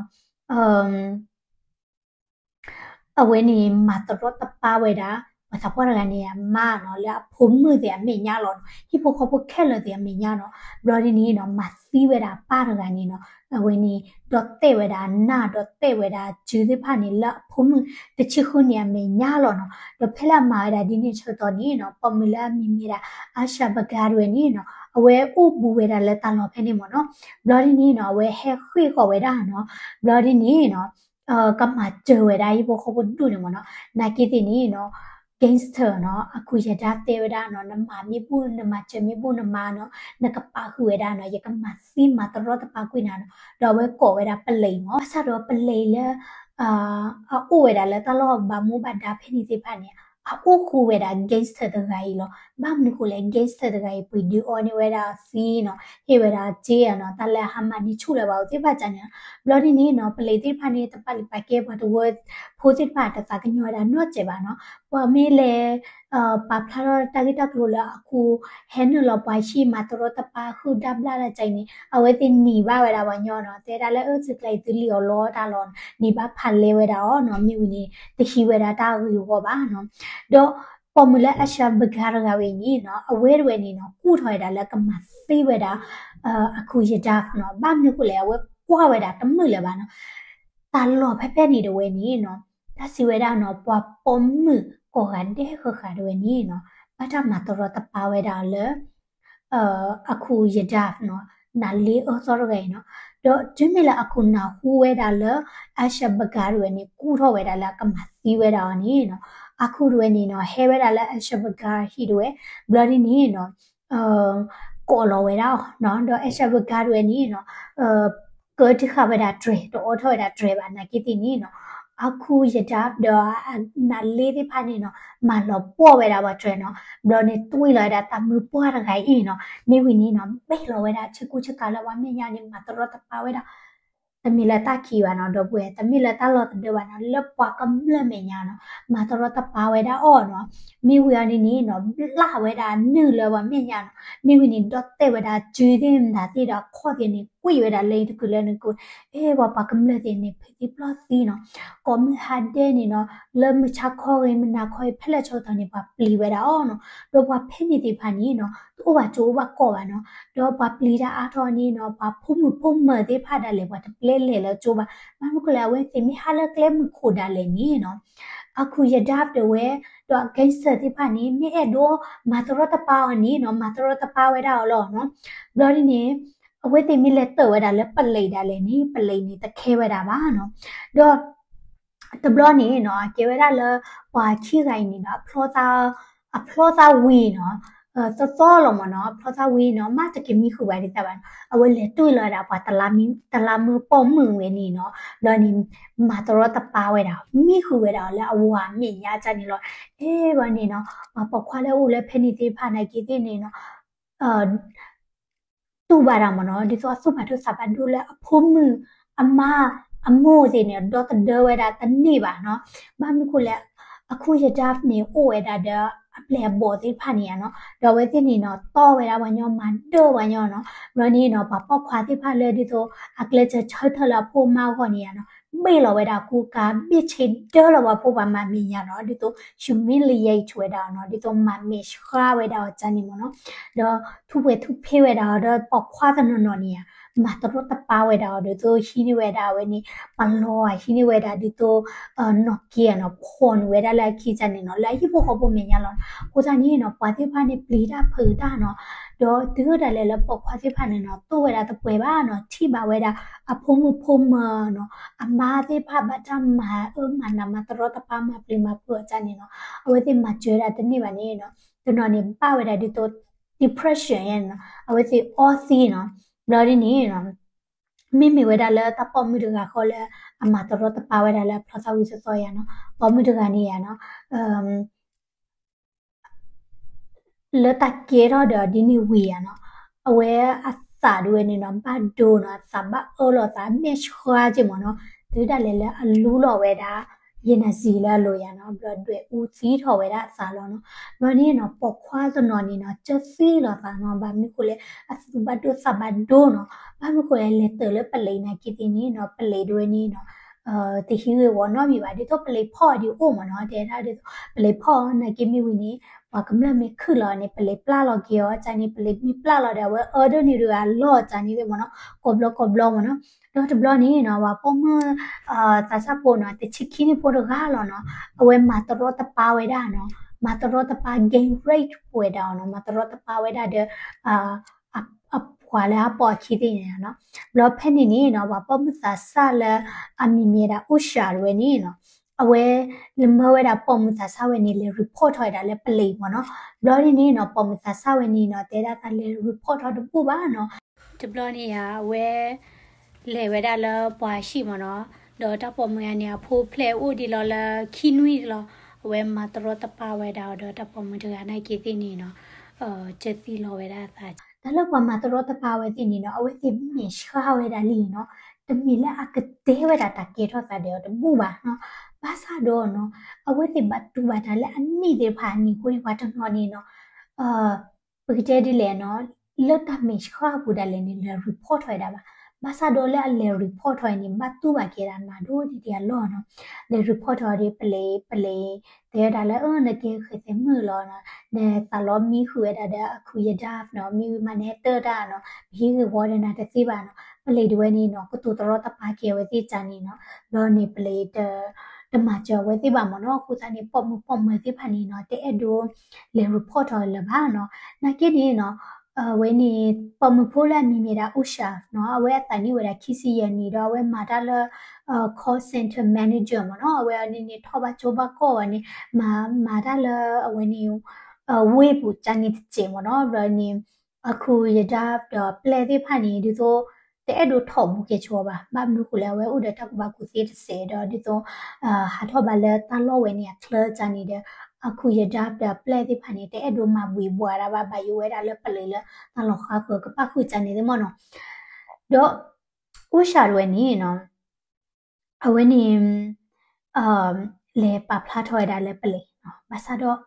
အဝဲန့ၣ် မၤတရီတပါဝဲဒၣ် ပှၤသးပှၢ်တဂၤန့ၣ် အမါနီၤ လၢအဖိမုၣ်သ့ၣ်အမဲာ်ညါလီၤနီၤ ဟံၣ်ဖိဃီဖိခဲလၢာ်သ့ၣ်အမဲာ်ညါနီၤ ဘျီဒ်န့ၣ်နီၤ မၤသံဝဲဒၣ်အပၢ်တဂၤန့ၣ်နီၤ အဝဲန့ၣ် ဒီးတဲဝဲဒၣ်အနၢ် ဒီးတဲဝဲဒၣ်အစုသ့ၣ်တဖၣ်န့ၣ် လၢအဖိမုၣ်တဆံဃုန့ၣ်အမဲာ်ညါလီၤနီၤ ဒီးဖဲလၢအမၤဝဲဒၣ်ဒ်န့ၣ်ဆၢကတီၢ်န့ၣ်နီၤ ပိာ်မုၣ်လၢအမံၤမ့ၢ်ဒၣ် Asha Baga တဝဲန့ၣ်နီၤ အဝဲအိၣ်ဘူးဝဲဒၣ်လၢတၢ်လီၢ်ဖဲန့ၣ်မ့ၢ်နီၤ ဘျီဒ်န့ၣ်နီၤ အဝဲဟဲဃ့ၢ်ဃီၤဝဲဒၣ်နီၤ ဘျီဒ်န့ၣ်နီၤ ကမၤစၢၤဝဲဒၣ်ဟံၣ်ဖိဃီဖိဒူၣ်န့ၣ်မ့ၢ်နီၤ နာ်က့သ့ၣ်န့ၣ်နီၤ gangster နီၤ, အခု ယဒါ တဲဝဲဒၣ်နီၤ, နမၤမ့ၢ်ဘူၣ် နမၤစၢၤမ့ၢ်ဘူၣ်နမါနီၤ, နကပာ်ဃုာ်ဝဲဒၣ်နီၤ, ယကမၤသံမၤတရီတပါကွံာ်နၤနီၤ, ဒီးအဝဲကိးဝဲဒၣ်ပလံးမး. ဘၣ်ဆၣ်ဒီးပလံးလၢ အအိၣ်ဝဲဒၣ်လၢတၢ်လီၢ်ဘၣ်မူဘၣ်ဒါဖဲန့ၣ်သ့ၣ်တဖၣ်န့ၣ် အအိၣ်ဃူဝဲဒၣ် gangster တဂၤအံၤလီၤ. ဘၣ်မနုၤဃိလဲၣ် gangster တဂၤအံၤ ပှ့ၤဒုးအီန့ၢ်ဝဲဒၣ်သံနီၤ, ဟ့ၣ်ဝဲဒၣ်စ့ဧါနီၤ, တၢ်လၢအဟါမၢ်န့ၢ်ဆူၣ်လၢၤဘၣ်အီၤသ့ၣ်တဖၣ်န့ၣ်နီၤ. ဘျီဒ်န့ၣ်နီၤ ပလံးသ့ၣ်တဖၣ်န့ၣ် တပာ်လုၢ်ပာ်ကဲပှၤတဝၢဖိသ့ၣ်တဖၣ် တသးကညီၤဝဲဒၣ်နီတစဲးဘၣ်နီၤ. ပှၤမ့ၢ်လဲၤ ပာ်ဖျါထီၣ်တၢ်ဂ့ၢ်တၢ်ကျိၤလၢအခု ဟဲနုာ်လီၤပှၤဟံၣ် မၤတရီတပါ ဟုၣ်ဒါဘျၣ်တၢ်ကါအံၤန့ၣ် အဝဲသ့ၣ်နံၤဘၣ်ဝဲဒၣ်ပှၤညီနီၤ, တဲဒၣ်လၢ အၢ သုကျါအံၤသုလံၣ်အီၤလီတၢ်လီၤ, နံၤဘၣ်ဖးလဲဝဲဒၣ်အီၤနီၤ, မ့ၢ်ဝံၤန့ၣ် တဟံးဝဲဒၣ်တၢ်ဂ့ၢ်ဂီၢ်ဘၣ်နီၤ. ဒီးပိာ်မုၣ်လၢ Aisha Buga တဂၤဝဲအံၤန့ၣ်နီၤ, အဝဲတဝဲန့ၣ်နီၤ ကူၣ်ထီၣ်ဝဲဒၣ်လၢကမၤသံဝဲဒၣ် အခု ယဒါ နီၤ. ဘၣ်မနုၤဃိလဲၣ် အဝဲကွၢ်ဝဲဒၣ်တမုာ်လၢၤဘၣ်နီၤ. တၢ်လီၢ်ဖဲဖဲန့ၣ်တဝဲန့ၣ်နီၤ, တၢ်စံးဝဲဒၣ်နီၤ ပှၤပိာ်မုၣ်ကိးဂၤဒဲးဃၣ်ဃၣ်တဝဲန့ၣ်နီၤ, ဘၣ်တၢ်မၤတရီတပါဝဲဒၣ်လၢ အခု ယဒါ နီၤ, နၤလ့အၢသီတဂၤအံၤနီၤ. ဒီးတုၤမ့ၢ်လၢအခုနၢ်ဟူဝဲဒၣ်လၢ Aisha Buga တဝဲန့ၣ် ကူၣ်ထီၣ်ဝဲဒၣ်လၢအကမၤသံဝဲဒၣ်အီၤန့ၣ်နီၤ, အခုတဝဲန့ၣ်နီၤ ဟဲဝဲဒၣ်လၢ Aisha Buga ဟံၣ်တဝဲ, ဘျီဒ်န့ၣ်နီၤ ကိးလီၤဝဲဒၣ်အီၤနီၤ. ဒီး Aisha Buga တဝဲန့ၣ်နီၤ ကၢတံၢ်ဃာ်ဝဲဒၣ်တြဲၤ, တအိးထီၣ်ဝဲဒၣ်တြဲၤဘၣ် နာ်က့သ့ၣ်န့ၣ်နီၤ, အခု ယဒါ ဒီး နၤလ့သ့ၣ်တဖၣ်န့ၣ်နီၤ မၤလီၤပှီၢ်ဝဲဒၣ်ပှၤတြဲၤနီၤ. ဘျီန့ၣ်တွံၢ်လီၤဝဲဒၣ်တၢ်မုၢ်ပှၢ်တဂၤအံၤနီၤ, မ့ၢ်ဝံၤန့ၣ်နီၤ ဘ့ၣ်လီၤဝဲဒၣ်ဆ့ကူဆ့ကၤလၢပှၤမဲာ်ညါန့ၣ် မၤတရီတပါဝဲဒၣ် တမ့ၢ်လၢတၢ်ခံဘၣ်နီၤ, ဒီပုၢ်ဝဲၢ် တမ့ၢ်လၢတၢ်လီၢ်တဒၢဘၣ်နီၤ, လၢပှၤကမျၢၢ်မဲာ်ညါနီၤ မၤတရီတပါဝဲဒၣ်အီၤနီၤ. မ့ၢ်ဝံၤအီၤဒ်န့ၣ်နီၤ ဘျၣ်ဝဲဒၣ်နုာ်လၢပှၤမဲာ်ညါနီၤ, မ့ၢ်ဝံၤန့ၣ် ဒီးတဲာ်ဝဲဒၣ်စုသ့ၣ်မတၤသ့ၣ်ဒီးအခီၣ်သ့ၣ်န့ၣ် ကွံာ်ဝဲဒၣ်လၢတကုာ်လၢနကုာ်, အဲ ပှၤပှၤကမျၢၢ်သ့ၣ်န့ၣ် ဖုးသံပျီၢ်သံနီၤ, ကိးမုၢ်ဟါဒဲးန့ၣ်နီၤ လၢမုၢ်ဆါခီဂ့ၤ မုၢ်နၤခီဂ့ၤ ဖဲလဲၣ်ဆၢကတီၢ်န့ၣ် ပှၤပျံၤဝဲဒၣ်အီၤနီၤ. ဒီးပှၤဖဲန့ၣ်သ့ၣ်တဖၣ်န့ၣ်နီၤ တအိၣ်ဘၣ်ကၠိအိၣ်ဘၣ်ကီၢ်ဘၣ်နီၤ, ဒီးပှၤပျံၤတၢ်အါထီၣ်န့ၣ်နီၤ ပှၤဖိမုၣ်ဖိမၢၤသ့ၣ်တဖၣ်ဒၣ်လဲာ် ပှၤတပျဲလဲၤလၢကၠိဘၣ်. ဘၣ်မနုၤဃိလဲၣ် အဝဲသ့ၣ်မ့ၢ်ဟးလၢကျဲမုၢ်ခိၣ်ဒၣ်လဲာ်န့ၣ်နီၤ အခု ယဒါ တဝဲ ဒီး gangster သ့ၣ်တဖၣ်န့ၣ် မ့ၢ်အဲၣ်ဒိးမၤတရီတပါအီၤန့ၣ်နီၤ မၤတရီတပါဝဲဒၣ်အီၤလီၤနီၤ. ဘျီဒ်န့ၣ် အဝဲသ့ၣ်မ့ၢ်လဲၤတၢၢ်ဝဲဒၣ်လၢပလံးဒၣ်လဲာ်န့ၣ် ပလံးန့ၣ်တခဲဝဲဒၣ်ဘၣ်နီၤ. ဒီး တဘျီန့ၣ်နီၤ အကဲဝဲဒၣ်လၢ ပှၤခံဂၤအံၤန့ၣ်နီၤ အဖျီသးဝံၤနီၤ, သီသီလီၤမ့ၢ်နီၤ, အဖျီသးဝံၤနီၤ မ့ၢ်တက့ၤမံဃုာ်ဝဲဒၣ်သ့ၣ်ဘၣ်နီၤ, အဝဲလဲၤတွံၢ်လီၤဝဲဒၣ်ပှၤ တလးမုၢ်ပိာ်မုၣ်ဝဲန့ၣ်နီၤ, ဘျီန့ၣ် မၤတရီတပါဝဲဒၣ် မံဃုာ်ဝဲဒၣ်အီၤလၢအဝၤမဲာ်ညါန့ၣ်လီၤ. အဲ ဘျီန့ၣ်နီၤ ပှၤပိာ်ခွါလၢအအိၣ်လၢဖဲန့ၣ်သ့ၣ်တဖၣ်နာ်က့သ့ၣ်န့ၣ်နီၤ တူၢ်ဘၣ်တၢ်မ့ၢ်နီၤ, ဒ်သိးအသူၣ်ဘၣ်ဒိသးဘၣ်ဒိလၢအဖိမုၣ် အမါ အမိၢ်သ့ၣ်န့ၣ် ဒီသဒၢဝဲဒၣ်တန့ၢ်ဘၣ်နီၤ. ဘၣ်မနုၤဃိလဲၣ် အခု ယဒါ န့ၣ် အိၣ်ဝဲဒၣ်ဒီးအပျဲၢ်အဘီၣ်သ့ၣ်တဖၣ်န့ၣ်ဧါနီၤ, ဒီးအဝဲသ့ၣ်န့ၣ်နီၤ တီဝဲဒၣ်ပှၤညီ မၤဒၢပှၤညီနီၤ. ဘျီန့ၣ်နီၤ ပှၤပိာ်ခွါသ့ၣ်တဖၣ်လၢဒ်သိး အကျဲးစၢးဆၢထၢၣ်လၢအဖိအမါအဂီၢ်န့ၣ်ဧါနီၤ ဘ့ၣ်လီၤဝဲဒၣ်ကူကၤ ဘ့ၣ်ဆ့ဒၢလီၤပှၤဖိပှၤမါမဲာ်ညါနီၤ, ဒ်သိး humiliate ဝဲဒၣ်အီၤနီၤ, ဒ်သိးမၤမဲာ်ဆှးဝဲဒၣ်အီၤန့ၣ်မ့ၢ်နီၤ, ဒီးထူၣ်ပှဲၤထူၣ်ဖ့းဝဲဒၣ်အီၤဒီးပိာ်ခွါတနီၤနီၤန့ၣ်ဧါ, မၤတရီတပါဝဲဒၣ်အီၤ ဒ်သိးဟံးန့ၢ်ဝဲဒၣ်အဝဲန့ၣ် ပလီၤဧါ ဟံးန့ၢ်ဝဲဒၣ်ဒ်သိး နီၢ်က့ဧါနီၤ, ဖီၣ်န့ၢ်ဝဲဒၣ်လၢအခံန့ၣ်နီၤ, လၢအဟံၣ်ဖိဃီဖိမဲာ်ညါလီၤ. အဃိသတးန့ၣ်နီၤ ပှၤသ့ၣ်တဖၣ်န့ၣ် ပျံၤတၢ်ဖုးတၢ်နီၤ, ဒီးတုၤဒၣ်လဲာ်လၢပိာ်ခွါသ့ၣ်တဖၣ်န့ၣ်နီၤ တိၢ်ဝဲဒၣ်တပှဲၤဘၣ်နီၤ, ထံၣ်ဘၣ်ဝဲဒၣ်အဖိမုၣ်ဖိမၢၤနီၤ, အမါသ့ၣ်တဖၣ်ဘၣ်တၢ်မၤအၢမၤနး မၤတရီတပါ မၤပျံၤမၤဖုးအီၤန့ၣ်နီၤ, အဝဲသ့ၣ်မၤစၢၤဝဲဒၣ်တန့ၢ်ဘၣ်န့ၣ်နီၤ, တနီၤန့ၣ် ဘၣ်ဝဲဒၣ်ဒ်သိး depression နီၤ, အဝဲသ့ၣ်အီသံနီၤ. ဘျီဒ်န့ၣ်နီၤ မ့မ့ၢ်ဝဲဒၣ်လၢတၢ်ပိာ်မုၣ်တဂၤဃီလၢ အမၤတရီတပါဝဲဒၣ်လၢအဖျီသးဝံၤသီသီယါနီၤ, ပိာ်မုၣ်တဂၤန့ၣ်ယါနီၤ လၢတၢ်ကဲထီၣ်ဒီးဒ်န့ၣ်ဝံၤယါနီၤ, အဝဲအသးဒ်ဝဲန့ၣ်နီၤ ဘၣ်ဒိနီၤ, အသးဘၣ်အၢလီၤသး မဲာ်ဆှးက့မ့ၢ်နီၤ, တုၤဒၣ်လဲာ်လၢအလူလီၤဝဲဒၣ် ယနစံလၢအလိၤယါနီၤ, ဘျီဒွဲၣ်အူသံထီၣ်ဝဲဒၣ်အသးလီၤနီၤ. ဘျီန့ၣ်နီၤ ပိာ်ခွါတနီၤန့ၣ်နီၤ ကၢသံလီၤသးနီၤ, ဘၣ်မနုၤဃိလဲၣ် အသူၣ်ဘၣ်ဒိသးဘၣ်ဒိနီၤ, ဘၣ်မနုၤဃိလဲၣ် လဲၤတၢၢ်လၢပလံးနာ်က့သ့ၣ်န့ၣ်နီၤ, ပလံးဒ်ဝဲန့ၣ်နီၤ တဟံးဂ့ၢ်ဝီနီတမံၤဘၣ်, ဒ်သိးပလံးဖီၣ်အီၤဒ်အိၣ်မ့ၢ်နီၤ, တဲဒၣ်ဒ်သိး ပလံးဖီၣ်အီၤနာ်က့မ့ၢ်ဝံၤန့ၣ် ပှၤကမျၢၢ်မ့ၢ်ခုၣ်လီၤန့ၣ် ပလံးပျၢ်လီၤက့ၤအီၤန့ၣ်, ပလံးမ့ၢ်ပျၢ်လီၤဒီး အဝဲအၢဒိၣ်န့ၣ်ဒုးအလီၢ်န့ၣ်သ့ၣ်မ့ၢ်နီၤ, ကိးဘျီကိးဘျီမ့ၢ်နီၤ. ဒီးတဘျီန့ၣ်နီၤ ပှၤပိာ်မုၣ် သးစၢ်ဖိနီၤ တဆံခံနံၣ်ဖိတဂၤလီၤနီၤ, အဝဲမၤတရီတပါဝဲဒၣ်နီၤ, မၤတရီတပါ gang rape ဝဲဒၣ်နီၤ, မၤတရီတပါဝဲဒၣ်ဒီး အပှၤလၢအပိာ်အခံသ့ၣ်န့ၣ်နီၤ. ဘျီဖဲန့ၣ်န့ၣ်နီၤ ပှၤပိာ်မုၣ်သးစၢ်လၢ အမံၤမ့ၢ်ဒၣ် Usha တဝဲန့ၣ်နီၤ, အဝဲ လၢမၢဝဲဒၣ်ပိာ်မုၣ်သးစၢ်ဝဲန့ၣ် လဲၤ report ထီၣ်ဝဲဒၣ်လၢပလံၤမ့ၢ်နီၤ. ဘျီဒ်န့ၣ်နီၤ ပိာ်မုၣ်သးစၢ်ဝဲန့ၣ်နီၤ တဲဒၣ်သးလဲၤ report ထီၣ်တဘူၣ်ဘၣ်နီၤ. တဘျီန့ၣ်ဧါ အဝဲ လဲၤဝဲဒၣ်လၢပှၤဟံၣ်မ့ၢ်နီၤ, ဒီးတၢ်ပိာ်မုၣ်ဂၤန့ၣ် အဖိဖျဲးအိၣ်ဒံးလီၤလၢခံနွံလီၤ. အဝဲမၤတရီတပါဝဲဒၣ်အီၤ ဒီးတၢ်ပိာ်မုၣ်တဂၤနာ်က့သ့ၣ်န့ၣ်နီၤ ကသံလီၤဝဲဒၣ်အသး. တၢ်လၢပှၤမၤတရီတပါဝဲသ့ၣ်န့ၣ်နီၤ အဝဲသ့ၣ်မဲာ်ဆှးဝဲဒၣ်လံနီၤ, တမ့ၢ်လၢအကတဲဝဲဒၣ်တၢ်ကဲထီၣ်သးဒီးအီၤတဘူၣ်ဘၣ်နီၤ. ဘၣ်ဆၣ်ဒီးနီၤ အဝဲသ့ၣ်ဘၣ်တူၢ်ဘၣ်တၢ်လၢအနံၣ်သ့ၣ်တဖၣ်အနံၣ်အဃိန့ၣ် ပှၤတနီၤန့ၣ်နီၤ ပကတဲဒ်လဲၣ်နီၤ, လၢတၢ်မဲာ်ဆှးအပူၤဒၣ်လဲာ်န့ၣ် လဲၤ report ထီၣ်ဝဲဒၣ်ဘၣ်. ဘၣ်ဆၣ်ဒီးလၢအလဲၤ report ထီၣ်ဝဲန့ၣ် ဘၣ်တူၢ်ဘၣ်က့ၤဒၣ်နၤဒိၣ်ဒံးဒံးအလီၢ်နီၤ. လဲၤ report ထီၣ်ဒီးပလံၤ ပလံၤ တဲဝဲဒၣ်လၢ အၢ နကဲဃဲၤသဲမုၣ်လီၤနီၤ, နသးလီမံဃုာ်ဝဲဒၣ်ဒီးအခု Yadav နီၤ, မ့ၢ်ဝံၤမးနဟဲတၢၢ်တၢ်နီၤ, ပဟံးဂ့ၢ်ဝီဒီးနၤတသ့ဘၣ်နီၤ. ပလံၤဒၣ်ဝဲန့ၣ်နီၤ ကတိၤတရီတပါက့ၤအဝဲသ့ၣ်ကန့ၣ်နီၤ. ဘျီန့ၣ်ပလံၤ တမၤစၢၤအဝဲသ့ၣ်ဘၣ်မ့ၢ်နီၤ. အဃိသတးန့ၣ် ပိာ်မုၣ်ပိာ်မၢၤသ့ၣ်တဖၣ်န့ၣ်နီၤ တအဲၣ်ဒိးလဲၤ report ထီၣ်လၢၤဘၣ်နီၤ. နာ်က့န့ၣ်နီၤ အဝဲန့ၣ် ပိာ်မုၣ်ဖိလၢအမံၤမ့ၢ်ဒၣ် Usha နီၤ, အဝဲအသးနံၣ်အိၣ်ဝဲဒၣ်ခံဆံယဲၢ်နံၣ်ဒီး အဝဲမၤတၢ်လၢ call center manager မ့ၢ်နီၤ. အဝဲန့ၣ်န့ၣ် ထီၣ်ဘၣ်ကၠိဘၣ်ကီၢ်ဝဲန့ၣ် မၤ မၤတၢ်လၢအဝဲန့ၣ် ဝ့ၢ်ပူၤကန့ၣ်တစဲးမ့ၢ်နီၤ. ဘျီန့ၣ် အခု Yadav ဒီးပျဲၢ်သ့ၣ်တဖၣ်န့ၣ် ဒ်သိး တအဲၣ်ဒိးထီၣ်ဘူးကဲဆိဘၣ်. ဘၣ်မနုၤဃိလဲၣ် အဝဲအိၣ်ဒီးတၢ်ကူၣ်ဘၣ်ကူၣ်သ့တစဲးဒီး ဒ်သိး ဟးထီၣ်ဘၣ်လၢတၢ်လီၢ်ဝဲန့ၣ်အချၢကန့ၣ်ဒီး အခု Yadav ဒီးပျဲၢ်သ့ၣ်တဖၣ်န့ၣ် တအဲၣ်ဒိးမၤဘှံးဘှီးဒၣ်ဘၣ်, ဘၣ်ယိၣ်ဝဲဒၣ်လၢပလံၤလၢတၢ်လီၤဃါဃၢၤကပၣ်ဃုာ်ကန့ၣ်သ့ၣ်မ့ၢ်နီၤ. ဒီး Usha တဝဲန့ၣ်နီၤ အဝဲန့ၣ် လဲၤပာ်ဖျါထီၣ်ဝဲဒၣ်လၢပလံၤနီၤ. ဘၣ်ဆၣ်ဒီး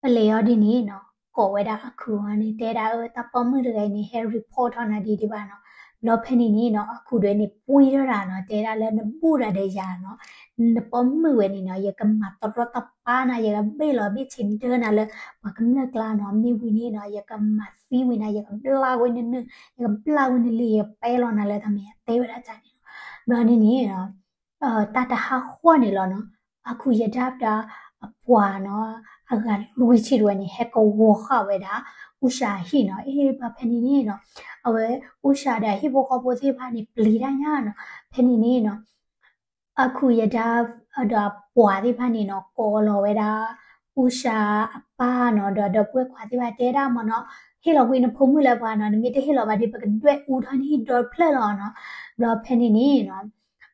ပလံၤအီၤဒ်န့ၣ်နီၤ ကိးဝဲဒၣ်အခုန့ၣ် တဲဒၣ်အၢ တၢ်ပိာ်မုၣ်တဂၤအံၤန့ၣ် ဟဲ report ထီၣ်နၤဒ်ဒံးဘၣ်နီၤ. ဘျီဖဲန့ၣ်န့ၣ်နီၤ အခုဒၣ်ဝဲန့ၣ် ပှံထီၣ်တၢ်နီၤ, တဲဒၣ်လၢနဘူၣ်တၢ်ဒီးယၤနီၤ, နပိာ်မုၣ်ဝဲန့ၣ်နီၤ ယကမၤတရီတပါနၤ, ယကဘ့ၣ်လီၤဘ့ၣ်ဆ့ဒၢနၤလၢပှၤကမျၢၢ်ကျါနီၤ, မ့ၢ်ဝံၤန့ၣ်နီၤ ယကမၤသံဝံၤနၤ, ယကဘျၣ်ဝဲနနုၢ်, ယကဘျၣ်ဝဲနလံၤ, ယကပဲလီၤနၤလၢတၢ်မဲာ် တဲဝဲဒၣ်န့ၣ်နီၤ. ဘျီန့ၣ်န့ၣ် တၢ်တဟးဃီန့ၣ်လီၤနီၤ, အခု Yadav ဒီးအပှၤနီၤ အဂၤလွံၢ်ဆံတဝဲန့ၣ် ဟဲကဝီၤဃာ်ဝဲဒၣ် Usha အဟံၣ်နီၤ. အ့ ဘျီဖဲန့ၣ်န့ၣ်နီၤ အဝဲ Usha ဒီးအဟံၣ်ဖိဃီဖိသ့ၣ်တဖၣ်န့ၣ် ပျံၤတၢ်ညါနီၤ. ဖဲန့ၣ်န့ၣ်နီၤ အခု Yadav ဒီးအပှၤသ့ၣ်တဖၣ်န့ၣ်နီၤ ကိးလီၤဝဲဒၣ် Usha အပၢ်နီၤ ဒီးဒီပုၢ်ဝဲၢ်ခွါသ့ၣ်တဖၣ်တဲဒၣ်မ့ၢ်နီၤ, ဟ့ၣ်လီၤကွံာ်နဖိမုၣ်လၢပှၤနီၤ, နမ့ၢ်တဟ့ၣ်လီၤဘၣ်ဒီး ပကဒွဲၣ်အူထီၣ်န့ၢ်ဒီဖျၢၣ်လီၤနီၤ. ဘျီဖဲန့ၣ်န့ၣ်နီၤ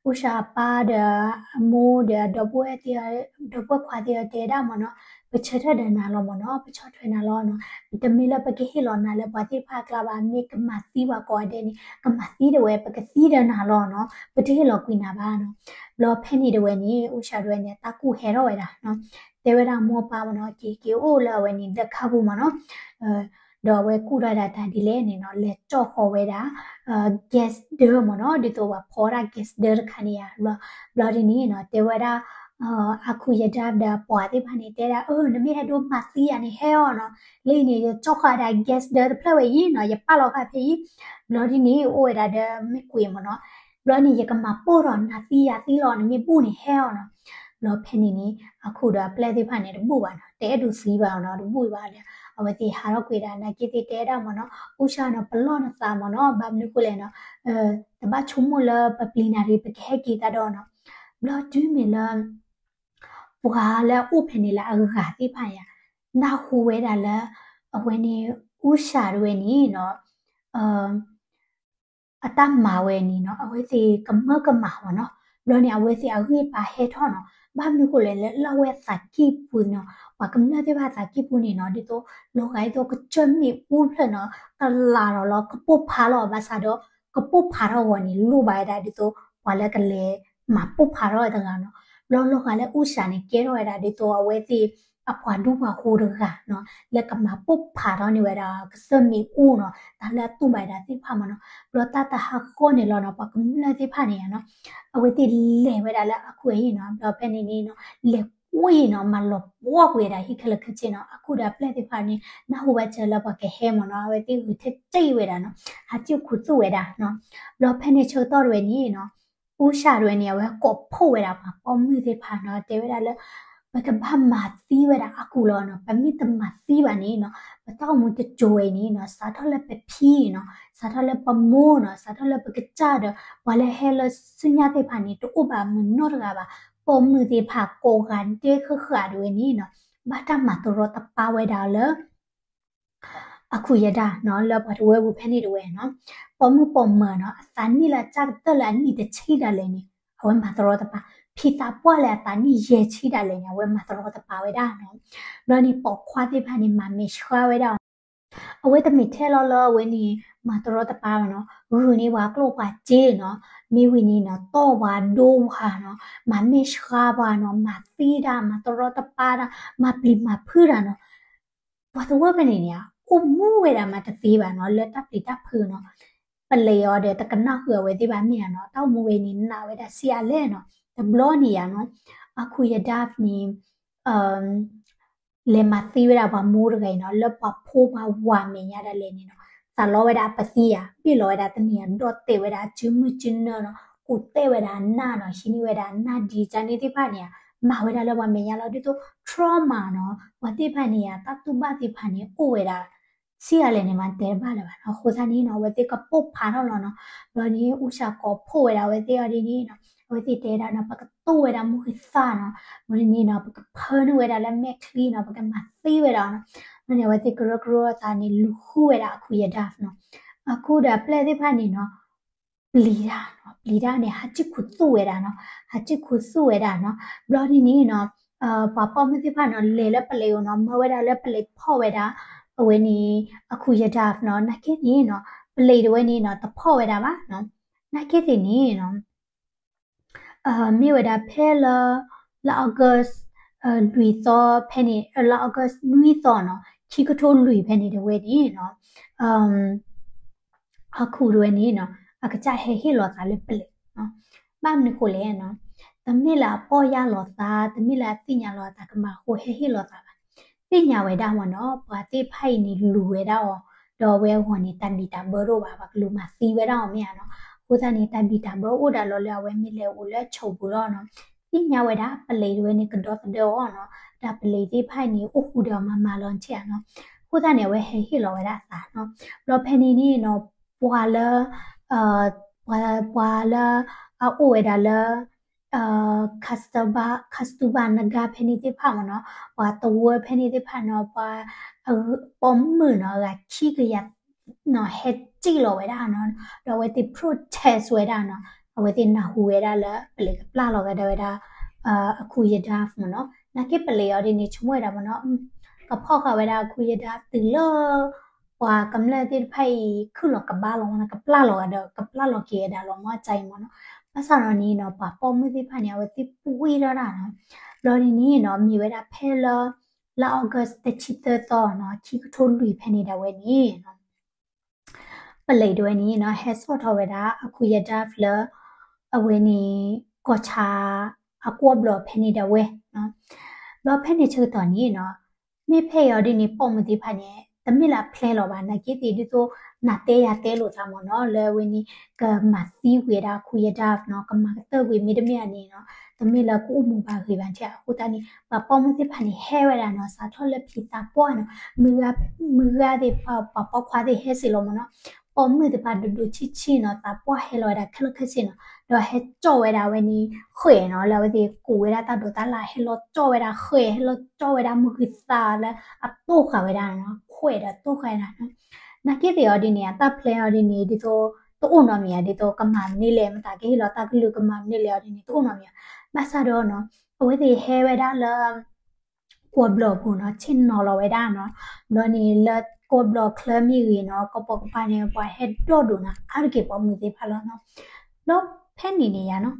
Usha အပၢ်ဒီးအမိၢ်ဒီးဒီပုၢ်ဝဲၢ်သ့ၣ် ဒီပုၢ်ဝဲၢ်ခွါသ့ၣ်တဲဒၣ်မ့ၢ်နီၤ, ပဆၢထၢၣ်ဒီးနၤလီၤမ့ၢ်နီၤ, ပဆီၣ်ထွဲနၤလီၤနီၤ, တမ့ၢ်လၢပကဟ့ၣ်လီၤနၤလၢပှၤသ့ၣ်တဖၣ်အကျါဘၣ်, မ့ၢ်ကမၤသံပှၤကိးဂၤဒဲးန့ၣ် ကမၤသံဒၣ်ဝဲ ပကသံဒီးနၤလီၤနီၤ, ပတဟ့ၣ်လီၤကွံာ်နၤဘၣ်နီၤ. ဘျီဖဲန့ၣ်တဝဲန့ၣ် Usha တဝဲန့ၣ် တၢ်ကူၣ်ဟဲထီၣ်ဝဲဒၣ်နီၤ, တဲဝဲဒၣ်မိၢ်ပၢ်မ့ၢ်နီၤ, က့ၤက့ၤအိၣ်လၢအဝဲန့ၣ် ဒၢးခါပူၤမ့ၢ်နီၤ. ဒီးအဝဲကူၣ်ထီၣ်ဝဲဒၣ်တၢ်ဒ်လဲၣ်န့ၣ်နီၤ, လဲၤကၠီၣ်ဃီၤဝဲဒၣ် gas ဒၢမ့ၢ်နီၤ, ဒ်သိးပှၤဖီဒၣ် gas ဒၢတခါန့ၣ်ဧါ. ဘျီဒ်န့ၣ်နီၤ တဲဝဲဒၣ် အခု Yadav ဒီးအပှၤသ့ၣ်တဖၣ်န့ၣ် တဲဒၣ် အၢ နမ့ၢ်အဲၣ်ဒိးမၤသံယၤန့ၣ်ဟဲအီၤနီၤ, လၢအံၤန့ၣ် ယကၠီၣ်ဃီၤဒၣ် gas ဒၢတဖျၢၣ်ဝဲအံၤနီၤ, ယပာ်လီၤဃာ်ဖဲအံၤ. ဘျီဒ်န့ၣ် အိၣ်ဝဲဒၣ်ဒီးမ့ၢ်ကွံာ်မ့ၢ်နီၤ, ဘျီန့ၣ် ယကမၤပိၢ်ထီၣ်နၤသံယၤသံလီၤ, နမ့ၢ်ဘူၣ်န့ၣ်ဟဲအီၤနီၤ. ဘျီဖဲန့ၣ်န့ၣ် အခုဒီးအပျဲၢ်သ့ၣ်တဖၣ်န့ၣ် တဘူၣ်ဘၣ်နီၤ, တအဲၣ်ဒိးသံဘၣ်နီၤ, တဘူၣ်ဘၣ်ဒီး အဝဲသ့ၣ်ဟးထီၣ်ကွံာ်ဒၣ် နာ်က့သ့ၣ်တဲဒၣ်မ့ၢ်နီၤ, အူၡါနီၤ ပလီၢ်နသးမ့ၢ်နီၤ, ဘၣ်မနုၤဃိလဲၣ်နီၤ, တဘၣ်ဆိကမိၣ်လၢပပျံၤနၤဒီး ပကဟဲက့ၤသးဒီးနီၤ. ဘျီတုၤမ့ၢ်လၢ ပှၤလၢအအိၣ်ဖဲန့ၣ်လၢအဂၤသ့ၣ်တဖၣ်ယါ နၢ်ဟူဝဲဒၣ်လၢ အဝဲန့ၣ် အူၡါတဝဲန့ၣ်နီၤ အတၢ်မၤဝဲန့ၣ်နီၤ အဝဲသ့ၣ်ကမၢကမၣ်မ့ၢ်နီၤ, ဘျီန့ၣ် အဝဲသ့ၣ်အဂံၢ်အဘါဟဲထီၣ်နီၤ, ဘၣ်မနုၤဃိလဲၣ်လၢ လၢအဝဲအသးကံၢ်ပူၤနီၤ, ပှၤကမျၢၢ်သ့ၣ်တဖၣ်အသးကံၢ်ပူၤန့ၣ်နီၤ ဒ်သိး လီၤဂာ်ဒ်သိးကစၢၢ်မ့ၣ်အူတဖျၢၣ်နီၤ ကလးထီၣ်လီၤ ကပိၢ်ဖးလီၤ ဘၣ်ဆၣ်ဒီး ကပိၢ်ဖးထီၣ်အဂီၢ်န့ၣ် လိၣ်ဘၣ်ဝဲဒၣ်ဒ်သိး ပှၤလၢကလဲၤမၤပိၢ်ဖးထီၣ်တဂၤနီၤ, ဘျီလီၤဂာ်လၢအူၡါန့ၣ် ကဲထီၣ်ဝဲဒၣ်ဒ်သိးအဝဲသ့ၣ်အပှၤဒူပှၤယိၤတဂၤနီၤ လၢကမၤပိၢ်ဖးထီၣ်န့ၢ်ဝဲဒၣ် ကစၢၢ်မ့ၣ်အူနီၤ တၢ်လၢအတူၢ်ဘၣ်ဝဲဒၣ်သ့ၣ်တဖၣ်မ့ၢ်နီၤ, ဘျီတၢ်တဟးဃီန့ၣ်လီၤနီၤ ပှၤကမျၢၢ်သ့ၣ်တဖၣ်န့ၣ်နီၤ အဝဲသ့ၣ်လဲၤဝဲဒၣ်လၢအခုအံၤနီၤ, ဘျီဖဲန့ၣ်န့ၣ်နီၤ လဲၤကွံာ်နီၤ မၤလီၤပှီၢ်ကွံာ်ဝဲဒၣ်ဟံၣ်ခဲလၢာ်ခဲဆ့နီၤ, အခုဒီးအပျဲၢ်သ့ၣ်တဖၣ်န့ၣ် နၢ်ဟူဘၣ်စၢၤလၢပှၤကဟဲမ့ၢ်နီၤ အဝဲသ့ၣ်ဂုာ်ထဲတ့ၢ်ဝဲဒၣ်နီၤ ဟးစူၣ်ခူသူၣ်ဝဲဒၣ်နီၤ, ဘျီဖဲန့ၣ်ဆၢကတီၢ်တဝဲန့ၣ်နီၤ အူၡါတဝဲန့ၣ် အဝဲကိးဖှိၣ်ဝဲဒၣ်ပှၤပိာ်မုၣ်သ့ၣ်တဖၣ်နီၤ တဲဝဲဒၣ်လၢ ပကဘၣ်မၤသံဝဲဒၣ်အကူလီၤနီၤ, ပမ့ၢ်တမၤသံဘၣ်န့ၣ်နီၤ ပတၢ်အိၣ်မူတစိၤဝဲအံၤန့ၣ်နီၤ စးထီၣ်လၢပဖံနီၤ စးထီၣ်လၢပမိၢ်နီၤ စးထီၣ်လၢပကစၢ်ဒီး ပှၤလၢဟဲလၢဆူညါသ့ၣ်တဖၣ်န့ၣ် တအိၣ်ဘၣ်မုၢ်နီတဂၤဘၣ်, ပိာ်မုၣ်သ့ၣ်တဖၣ်ကိးဂၤဒဲးဃၣ်ဃၣ်တဝဲန့ၣ်နီၤ ဘၣ်တၢ်မၤတရီတပါဝဲဒၣ်လၢ အခိၣ်ယဒါနီၤ လၢပှၤတဝၢပူၤဖဲန့ၣ်တဝဲနီၤ, ပိာ်မုၣ်ပိာ်မၢၤနီၤ အသးနံၣ်လၢအစၢ်ကတၢၢ်လၢအနံၣ်တဆံဒၣ်လဲာ်န့ၣ် အဝဲမၤတရီတပါ, ဖံသးပှၢ်လၢအသးနံၣ်ယဲၢ်ဆံဒၣ်လဲာ်န့ၣ် အဝဲမၤတရီတပါဝဲဒၣ်နီၤ, ဘျီန့ၣ် ပိာ်ခွါသ့ၣ်တဖၣ်န့ၣ် မၤမဲာ်ဆှးဝဲဒၣ်နီၤ, အဝဲတမ့ၢ်ထဲလီၤလၢအဝဲန့ၣ် မၤတရီတပါဘၣ်နီၤ, ဂုာ်န့ၢ်ပှၤကျိၣ်ပှၤစ့နီၤ, မ့ၢ်ဝံၤန့ၣ်နီၤ တီၢ်ပှၤဒိပှၤနီၤ, မၤမဲာ်ဆှးပှၤနီၤ, မၤသံတၢ်, မၤတရီတပါတၢ်, မၤပျံၤမၤဖုးတၢ်နီၤ ပှၤတဝၢဖဲန့ၣ်န့ၣ် အိၣ်မူဝဲဒၣ်မးတသ့ဘၣ်နီၤ လၢတၢ်ပျံၤတၢ်ဖုးနီၤ, ပလံၤအီၤဒီးတကနၣ်ဃုာ်အဝဲသ့ၣ်ဘၣ်မ့ၢ်ဧါနီၤ, တၢ်အိၣ်မူဝဲန့ၣ်နာ်ဝဲဒၣ်ဆံးအါလဲၣ်နီၤ, တဘျီန့ၣ်ယါနီၤ, အခိၣ်ယဒါန့ၣ် လဲၤမၤသံဝဲဒၣ်ပှၤမိၢ်တဂၤအံၤနီၤ, လၢပှၤဖိပှၤဝၤမဲာ်ညါဒၣ်လဲာ်န့ၣ်နီၤ, သးလီဝဲဒၣ်အပသံယါ, ဘ့ၣ်လီၤဝဲဒၣ်တနံၤအဒီၣ်တဲာ်ဝဲဒၣ်အစုမုၢ်စုနၢနီၤ, ကူးတဲာ်ဝဲဒၣ်အနၢ်နီၤ, ဟံးန့ၢ်ဝဲဒၣ်အနၢ်ဒံးကန့ၣ်သ့ၣ်တဖၣ်န့ၣ်ဧါ, မၤဝဲဒၣ်လၢပှၤမဲာ်ညါလီၤ, ဒ်သိး trauma နီၤ, ပှၤသ့ၣ်တဖၣ်န့ၣ်ဧါ, တၢ်တူၢ်ဘၣ်သ့ၣ်တဖၣ်န့ၣ် အိၣ်ဝဲဒၣ် ဆံးအါလဲၣ်န့ၣ် မၤတဲတဘၣ်လၢၤဘၣ်နီၤ, အဃိသတးန့ၣ်နီၤ အဝဲသ့ၣ်ကပိာ်ဖးထီၣ်လီၤနီၤ, ဘျီန့ၣ် အူစၢ်ကိးဖှိၣ်ဝဲဒၣ်အဝဲသ့ၣ်အီၤဒ်န့ၣ်နီၤ, အဝဲသ့ၣ်တဲဒၣ်နီၤ ပကတိၢ်ဝဲဒၣ်မိၢ်ဂ့ၤသၣ်နီၤ, ဘျီန့ၣ်နီၤ ပကဖၢနုာ်ဝဲဒၣ်လၢမဲာ်ချံနီၤ, ပကမၤသံဝဲဒၣ်နီၤ, ဘျီန့ၣ် အဝဲသ့ၣ်ကရၢကရိအသးန့ၣ် လူၤဃုဝဲဒၣ်အခိၣ်ယဒါနီၤ, အခိၣ်ဒီးအပျဲၢ်သ့ၣ်တဖၣ်န့ၣ်နီၤ ပျံၤတၢ်နီၤ, ပျံၤတၢ်န့ၣ် ဟးစံၣ်ခူသူၣ်ဝဲဒၣ်နီၤ, ဟးစံၣ်ခူသူၣ်ဝဲဒၣ်နီၤ, ဘျီန့ၣ်န့ၣ်နီၤ ပှၤပိာ်မုၣ်သ့ၣ်တဖၣ်နီၤ လဲၤလၢပလံၤအိၣ်နီၤ, မၢဝဲဒၣ်လၢပလံၤဖီၣ်ဝဲဒၣ် အဝဲန့ၣ် အခိၣ်ယဒါနီၤ, နာ်က့န့ၣ်နီၤ ပလံၤတဝဲန့ၣ်နီၤ တဖီၣ်ဝဲဒၣ်ဘၣ်နီၤ, နာ်က့သ့ၣ်န့ၣ်နီၤ မ့ၢ်ဝဲဒၣ်ဖဲလၢ လါ August လွံၢ်သီဖဲန့ၣ် လါ August နွံသီနီၤ ခံကထိလွံၢ်ဖဲန့ၣ်တဝဲန့ၣ်နီၤ အခိၣ်တဝဲန့ၣ်နီၤ အကစၢ်ဟဲဟ့ၣ်လီၤသးလၢပလံၤနီၤ, ဘၣ်မနုၤဃိလဲၣ်နီၤ, တမ့ၢ်လၢအပီၢ်ယၢ်လီၤသး တမ့ၢ်လၢအသ့ၣ်ညါလီၤသးကမၤအဃိဟဲဟ့ၣ်လီၤသးဘၣ်, သ့ၣ်ညါဝဲဒၣ်မ့ၢ်နီၤ ပှၤသ့ၣ်တဖၣ်အံၤန့ၣ်လူၤဝဲဒၣ်အီၤ, ဒီးအဝဲအဂီၢ်န့ၣ် တၢ်ဘံၣ်တၢ်ဘၢတအိၣ်ဘၣ် ပှၤကလူၤမၤသံဝဲဒၣ်အီၤမ့ၢ်ဧါနီၤ, အဃိသတးန့ၣ် တၢ်ဘံၣ်တၢ်ဘၢအိၣ်ဒၣ်လီၤလၢအဝဲမ့ၢ်လဲၤအိၣ်လၢအဆိးပူၤလီၤနီၤ, သ့ၣ်ညါဝဲဒၣ်ပလံၤတဝဲန့ၣ်ကဒီသဒၢအီၤနီၤ, တၢ်ပလံၤသ့ၣ်တဖၣ်အံၤန့ၣ် အိၣ်ဃူဒီးမၤမၤလီၤထံဧါနီၤ, အဃိသတးန့ၣ် အဝဲဟဲဟ့ၣ်လီၤဝဲဒၣ်အသးနီၤ, ဘျီဖဲန့ၣ်န့ၣ်နီၤ ပှၤလၢ ပှၤ ပှၤလၢ အအိၣ်ဝဲဒၣ်လၢ Kasturba Kasturba Nagar ဖဲန့ၣ်သ့ၣ်တဖၣ်မ့ၢ်နီၤ, ပှၤတဝၢဖဲန့ၣ်သ့ၣ်တဖၣ်နီၤ, ပှၤ ပိာ်မုၣ်နီၤ အဂၤခံကယၤနီၤ ဟဲစံၣ်လီၤဝဲဒၣ်နီၤ, ဒီးအဝဲသ့ၣ် protest ဝဲဒၣ်နီၤ, အဝဲသ့ၣ်နၢ်ဟူဝဲဒၣ်လၢပလံၤကပျၢ်လီၤကဒီးဝဲဒၣ် အခိၣ်ယဒါမ့ၢ်နီၤ, နာ်က့ပလံၤအီၤဒ်န့ၣ် ဆိကမိၣ်ဝဲဒၣ်မ့ၢ်နီၤ, ကဖီၣ်ဃာ်ဝဲဒၣ်အခိၣ်ယဒါတုၤလၢ ပှၤကမျၢၢ်သ့ၣ်တဖၣ်အံၤ ခုၣ်လီၤကဘၣ်လီၤမ့ၢ်နီၤ, ကပျၢ်လီၤကဒီး ကပျၢ်လီၤက့ၤဝဲဒၣ်လီၤမ့ၢ်အါအံၤမ့ၢ်နီၤ, ဘၣ်ဆၣ်ဒီးန့ၣ်နီၤ ပှၤပိာ်မုၣ်သ့ၣ်တဖၣ်န့ၣ် အဝဲသ့ၣ်ပှံၢ်ထီၣ်တၢ်နီၤ, ဘျီန့ၣ်န့ၣ်နီၤ မ့ၢ်ဝဲဒၣ်ဖဲလၢ လါ August တဆံသၢသီနီၤ ခံကထိလွံၢ်ဖဲန့ၣ်ဒၣ်ဝဲန့ၣ်နီၤ ပလံၤတဝဲန့ၣ်နီၤ ဟဲစိာ်ထီၣ်ဝဲဒၣ်အခိၣ်ယဒါလၢ အဝဲန့ၣ် ကီၢ်ဆၣ်အကွီၢ်ဘျီၣ်ဖဲန့ၣ်ဒၣ်ဝဲနီၤ, ဘျီဖဲန့ၣ်ဆၢကတီၢ်န့ၣ်နီၤ မ့ၢ်ဖဲအံၤအီၤဒ်န့ၣ် ပိာ်မုၣ်သ့ၣ်တဖၣ်န့ၣ် တမ့ၢ်လၢအဖျဲလီၤဘၣ် နာ်က့သ့ၣ်ဒ်သိး နၤတဲယၤတဲလိာ်သးမ့ၢ်နီၤ လၢအဝဲန့ၣ် ကမၤသံကွံာ်ဝဲဒၣ်အခိၣ်ယဒါနီၤ ကမၤကတၢၢ်ကွံာ်မ့တမ့ၢ်အန့ၣ်နီၤ တမ့ၢ်လၢကအိၣ်မူဘၣ်ဂ့ၤဘၣ်ထဲ အဃိသတးန့ၣ် ပှၤပိာ်မုၣ်သ့ၣ်တဖၣ်န့ၣ် ဟဲဝဲဒၣ်နီၤ စးထီၣ်လၢဖံသးပှၢ်နီၤ မုၢ်ဂၤ မုၢ်ဂၤသ့ၣ်တဖၣ် ပှၤပိာ်ခွါသ့ၣ်ဟဲစ့ၢ်လီၤမ့ၢ်နီၤ ပိာ်မုၣ်သ့ၣ်တဖၣ်ဒိၣ်ဒိၣ်ဆံးဆံးနီၤ သးပှၢ်ဟဲလီၤဝဲဒၣ်ခဲလၢာ်ခဲဆ့နီၤ ဒီးဟဲကၠီၣ်ဝဲဒၣ်ဝဲန့ၣ် ဃဲၣ်နီၤ လၢအဝဲသ့ၣ်ကူးဝဲဒၣ်တၢ်ဒိးတၢ်လၢ် ဟဲလီၤကၠီၣ်ဝဲဒၣ်ဃဲၣ် ဟဲလီၤကၠီၣ်ဝဲဒၣ်မုၢ်ဂံၢ်သးလၢအတိၢ်ဃာ်ဝဲဒၣ်နီၤ ခွဲးဒီးတိၢ်ဃာ်ဝဲဒၣ်နီၤ နာ်က့သ့ၣ်အီၤဒ်န့ၣ် အတၢ်ဖျဲအီၤဒ်န့ၣ် ဒ်သိး တအိၣ်နီတမံၤဧါ ဒ်သိးကမၤမနုၤလဲၣ် မတၤကဟ့ၣ်လီၤတၢ်ကလုၢ်ကမၤမနုၤလဲၣ်အီၤဒ်န့ၣ် တအိၣ်နီတမံၤဧါ ဘၣ်ဆၣ်ဒီးနီၤ အဝဲသ့ၣ်ဟဲဝဲဒၣ်လၢ ကွီၢ်ဘျီၣ်ပူၤနီၤ ဆ့ၣ်နီၤလီၤဝဲဒၣ်နီၤ, ဘျီန့ၣ်လၢကွီၢ်ဘျီၣ်ချၢမ့ၢ်ဂ့ၤနီၤ ကီၢ်ပီၣ်ကပၤန့ၣ် ပှၤဟဲဒီဒိၣ်နီၤ အါတက့ၢ်ပိာ်မုၣ်သ့ၣ်တဖၣ်လီၤနီၤ, ဘျီဖဲန့ၣ်န့ၣ်ယါနီၤ,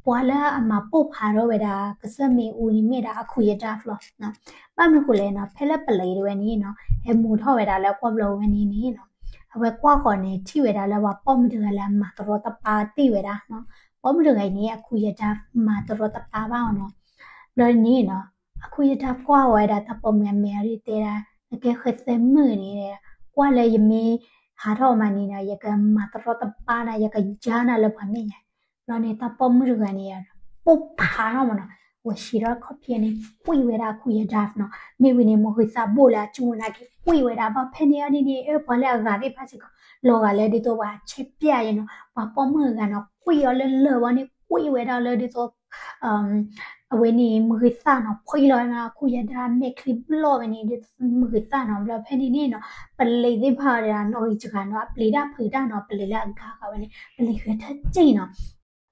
ပှၤလၢအမၤပိၢ်ဖးထီၣ်ဝဲဒၣ် ကစၢၢ်မ့ၣ်အူန့ၣ်မ့ၢ်ဒၣ်အခိၣ်ယဒါလီၤ, ဘၣ်မနုၤဃိလဲၣ်နီၤ ဖဲလၢပလံၤတဝဲန့ၣ်နီၤ ဟဲမူထီၣ်ဝဲဒၣ်လၢကွီၢ်ဘျီၣ်ဝဲန့ၣ်န့ၣ်နီၤ, အဝဲကွၢ်ဃီၤန့ၣ် ထံၣ်ဝဲဒၣ်လၢပှၤပိာ်မုၣ်တဂၤလၢအမၤတရီတပါသ့ၣ်ဝဲဒၣ်နီၤ, ပိာ်မုၣ်တဂၤအံၤန့ၣ် အခိၣ်ယဒါမၤတရီတပါဘၣ်အီၤနီၤ, ဘျီန့ၣ်နီၤ အခိၣ်ယဒါကွၢ်ဝဲဒၣ်တၢ်ပိာ်မုၣ်အမဲာ်အီၤဒ်တဲဒၣ် နကဲဃဲသဲမုၣ်န့ၣ်, ကွၢ်လၢယမ့ၢ်ဟးထီၣ်မးန့ၣ်နီၤ ယကမၤတရီတပါနၤ ယကယါနၤလၢပှၤမဲာ်ညါ, ဘျီန့ၣ် တၢ်ပိာ်မုၣ်တဂၤန့ၣ် ပိၢ်ဖးထီၣ်မးနီၤ, ဝဲဆံးထီၣ်ခီၣ်ဖံးန့ၣ် ကွံာ်ဝဲဒၣ်အခိၣ်ယဒါနီၤ, မ့ၢ်ဝံၤန့ၣ် မ့ၢ်ဂ့ၤသးဘိၣ်လၢအကၠူဝဲနာ်က့ ကွံာ်ဝဲဒၣ်ဘၣ်ဖဲန့ၣ်အီၤဒ်န့ၣ် အၢ ပှၤလၢအဂၤသ့ၣ်တဖၣ်စ့ၢ်ကီး လီၤဂာ်လၢဒ်သိးပှၤဆဲးပျဲယဲနီၤ, ပှၤပိာ်မုၣ်အဂၤနီၤ ကွံာ်အီၤလၢလၢၢ်ဝဲန့ၣ် ဖှံဝဲဒၣ်လၢဒ်သိး အဝဲန့ၣ်မုၢ်ဂ့ၤသၣ်နီၤ, ဖှံလီၤဝဲနီၤ, အခူၣ်ယဒါမဲာ်ချံဘျီၣ်ဝဲန့ၣ် ဒ်သိးမုၢ်ဂ့ၤသၣ်နီၤ. ဘျီဖဲန့ၣ်န့ၣ်နီၤ ပလံၤသ့ၣ်တဖၣ်ဒီးနီၣ်ဂံၢ်စှၤနီၤ အပျံၤတၢ်ဖုးတၢ်နီၤ, ပလံၤလၢအဂၤဃာ်ဝဲန့ၣ် ပလံၤဃဲထၢၣ်စ့ၣ်နီၤ.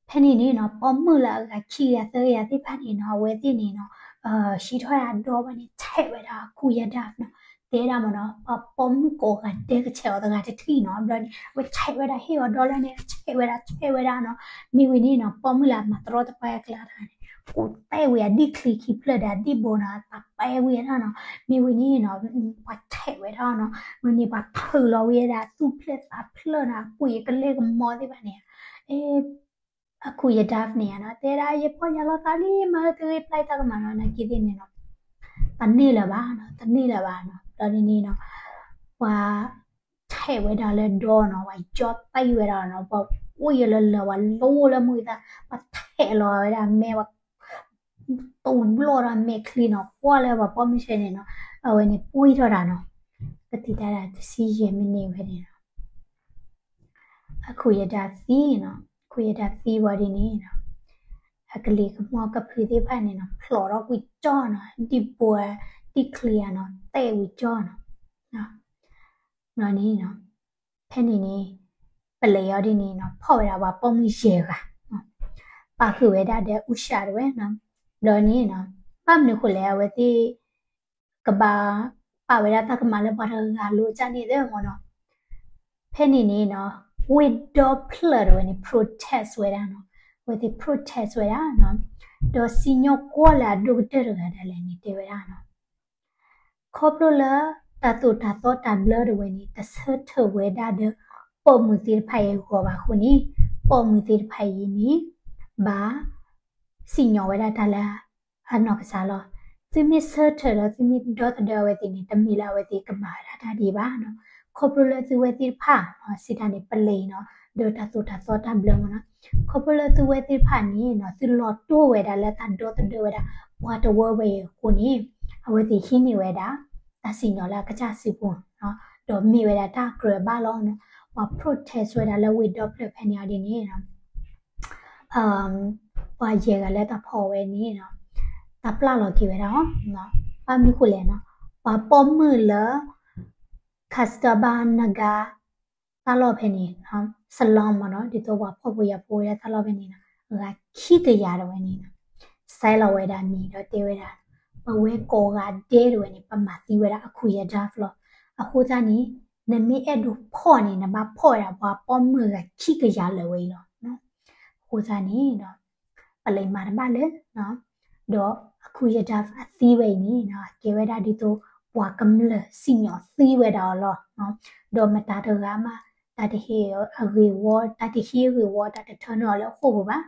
ဖဲန့ၣ်န့ၣ်နီၤ ပိာ်မုၣ်လၢအဂၤခံကယၤသၢကယၤသ့ၣ်တဖၣ်န့ၣ်နီၤ အဝဲသ့ၣ်န့ၣ်နီၤ ဟံးထီၣ်ဝဲဒၣ်ဒီဘၣ်န့ၣ် ဆဲးဝဲဒၣ်အခူၣ်ယဒါနီၤ, တဲဒၣ်မ့ၢ်နီၤ ပှၤပိာ်မုၣ်ကိးဂၤဒဲးကဆဲးအီၤတဂၤတထံၣ်နီၤ. ဘျီန့ၣ် အဝဲဆဲးဝဲဒၣ်ဟ့ၣ်အီၤဒီလၢန့ၣ် ဆဲးဝဲဒၣ်ဆဲးဝဲဒၣ်နီၤ. မ့ၢ်ဝံၤန့ၣ်နီၤ ပိာ်မုၣ်လၢအမၤတရီတပါအကျါတဂၤန့ၣ် ကိးတဲာ်ဝံၤအဒံၣ်ချံခံဖျၢၣ်ဒီးအဒံၣ်ဘိနီၤ အသးပဲဝံၤဒၣ်နီၤ. မ့ၢ်ဝံၤန့ၣ်နီၤ ပှၤဆဲးဝဲဒၣ်နီၤ, မ့ၢ်န့ၣ်ပှၤဖုးလီၤဝံၤဒၣ်သူၣ်ဖျဲၣ်သးဖျၢၣ်နီၤ အကွံာ်အကလ့ၢ်ကမီၤသ့ၣ်တဖၣ်န့ၣ် အခူၣ်ယဒါဖဲန့ၣ်နီၤ တဲဒၣ် ယဖီၣ်ညါလီၤသးလံ မၤလၢတဂ့ၤ ပျဲတၢ်ကမၣ်နီၤ နာ်က့သ့ၣ်န့ၣ်နီၤ တန့ၢ်လၢၤဘၣ်နီၤ တန့ၢ်လၢၤဘၣ်နီၤ. ဘျီန့ၣ်နီၤ ပှၤဆဲးဝဲဒၣ်လၢဒီနီၤ ပှၤယီၢ်သံဝဲဒၣ်နီၤ ပှၤအိၣ်ယလၢလၢ ပှၤလိလၢမုၢ်ဂ့ၤသၣ် ပှၤထဲးလီၤဝဲဒၣ်မဲာ် ပှၤတူၢ်ဘျီၣ်ဒီးမဲာ်ချံနီၤ ကွၢ်လၢပှၤပိာ်မုၣ်ဆဲးန့ၣ်နီၤ အဝဲန့ၣ်ပှံၢ်ထီၣ်တၢ်နီၤ ကသံၣ်တၢ်ဒၣ်တဆံယဲၢ်မံးနံးဝဲန့ၣ်နီၤ အခူၣ်ယဒါသံနီၤ အခူၣ်ယဒါသံဝံၤဒ်န့ၣ်နီၤ အကလ့ၢ်ကမီၤကဖုးသ့ၣ်တဖၣ်န့ၣ်နီၤ ဖျိးထီၣ်ကွံာ်ကၠီနီၤ ဒံၣ်ဘိ ဒံၣ်ချံဧါနီၤ တဲာ်ကွံာ်ကၠီနီၤ ဘျီန့ၣ်နီၤ ဖဲန့ၣ်န့ၣ် ပလံၤအီၤဒ်န့ၣ်နီၤ ဖီၣ်ဝဲဒၣ်ပှၤပိာ်မုၣ်ယဲၢ်ဂၤ ပာ်ဃုာ်ဝဲဒၣ်ဒီးအူၡးတဝဲနီၤ ဘျီန့ၣ်နီၤ ဘၣ်မနုၤဃိလဲၣ် အဝဲသ့ၣ် ကဘၣ်ပာ်ဝဲဒၣ်တၢ်ကမၣ်လၢပှၤတဂၤလိၤကၢ်န့ၣ်သ့ၣ်မ့ၢ်နီၤ ဖဲန့ၣ်န့ၣ်နီၤ ဝ့ၢ်ဒီဖျၢၣ်တဝဲန့ၣ် protest ဝဲဒၣ်နီၤ အဝဲသ့ၣ် protest ဝဲဒၣ်နီၤ ဒီးစံၣ်ညီၣ်ကွီၢ်လၢအဒိၣ်ကတၢၢ်တဂၤဒၣ်လဲာ်န့ၣ် တဲဝဲဒၣ်နီၤ ခီဖျိလၢတၢ်သိၣ်တၢ်သီတၢ်ဘျၢတဝဲန့ၣ် တဆၢထၢၣ်ဝဲဒၣ်ဒီး ပိာ်မုၣ်သ့ၣ်တဖၣ်အံၤအဂီၢ်ဘၣ်အဃိန့ၣ် ပိာ်မုၣ်သ့ၣ်တဖၣ်အံၤန့ၣ် ဘၣ်စံၣ်ညီၣ်ဝဲဒၣ်တၢ်လၢအနီၢ်ကစၢ်လီၤ. သုမ့ၢ်ဆၢထၢၣ်ဒီးသုမ့ၢ်ဒီသဒၢအဝဲသ့ၣ်န့ၣ် တမ့ၢ်လၢအဝဲသ့ၣ်ကမၤဝဲဒၣ်တၢ်ဒ်အံၤဘၣ်နီၤ. ခီဖျိလၢသုဝဲသ့ၣ်တဖၣ် စံးတၢ်န့ၣ် ပလံၤနီၤ ဒီးတၢ်သိၣ်တၢ်သီတၢ်ဘျၢမ့ၢ်နီၤ ခီဖျိလၢသုဝဲသ့ၣ်တဖၣ်န့ၣ်နီၤ သုလီၤတိၢ်ဝဲဒၣ်လၢတၢ်ဒီသဒၢဝဲဒၣ် ပှၤတဝၢဝဲအံၤအဃိန့ၣ် အဝဲသ့ၣ်ဟံးန့ၢ်ဝဲဒၣ် တၢ်စံၣ်ညီၣ်လၢအကစၢ်စုပူၤနီၤ ဒီးမ့ၢ်ဝဲဒၣ်တၢ်ကြၢးဘၣ်လီၤနီၤ. ပှၤ protest ဝဲဒၣ်လၢဝ့ၢ်ဒီဖျၢၣ်ဖဲန့ၣ်အီၤဒ်န့ၣ်နီၤ ပှၤယဲၢ်ဂၤလၢတၢ်ဖီၣ်ဝဲန့ၣ်နီၤ တၢ်ပျၢ်လီၤက့ၤဝဲဒၣ်အီၤ ဘၣ်မနုၤဃိလဲၣ်နီၤ ပှၤပိာ်မုၣ်လၢ Kasturba Nagar တၢ်လီၢ်ဖဲန့ၣ် salon မ့ၢ်နီၤ ဒ်သိးပှၤဖှီၣ်ဖိယာ်ဖိဝဲဒၣ်တၢ်လီၢ်ဖဲန့ၣ်နီၤ ဂၤခံကယၤတဝဲန့ၣ်နီၤ စဲးလီၤဝဲဒၣ်မံၤဒီးတဲဝဲဒၣ် ပဝဲကိးဂၤဒဲးတဝဲန့ၣ် ပမၤသံဝဲဒၣ်အခူၣ်ယဒါဖျီ အဃိသတးန့ၣ် နမ့ၢ်အဲၣ်ဒိးဖီၣ်န့ၣ် နဘၣ်ဖီၣ်ဝဲဒၣ်ပှၤပိာ်မုၣ်ဂၤခံကယၤလၢာ်ဝဲအံၤလီၤ. အဃိသတးန့ၣ်ဒီး ပလံၤမၤတဘၣ်လၢာ် ဒီးအခူၣ်ယဒါအသံဝဲအံၤန့ၣ် အကဲဝဲဒၣ်ဒ်သိး ပှၤကမျၢၢ်စံၣ်ညီၣ်သံဝဲဒၣ်အီၤလီၤ. ဒီးမတၤတဂၤမး တၢ်တဟ့ၣ်အဂ့ၢ်ဝီ တၢ်တဟ့ၣ်အဂ့ၢ်ဝီ တၢ်တထၢနုာ်အီၤလၢအဃိပူၤဘၣ်.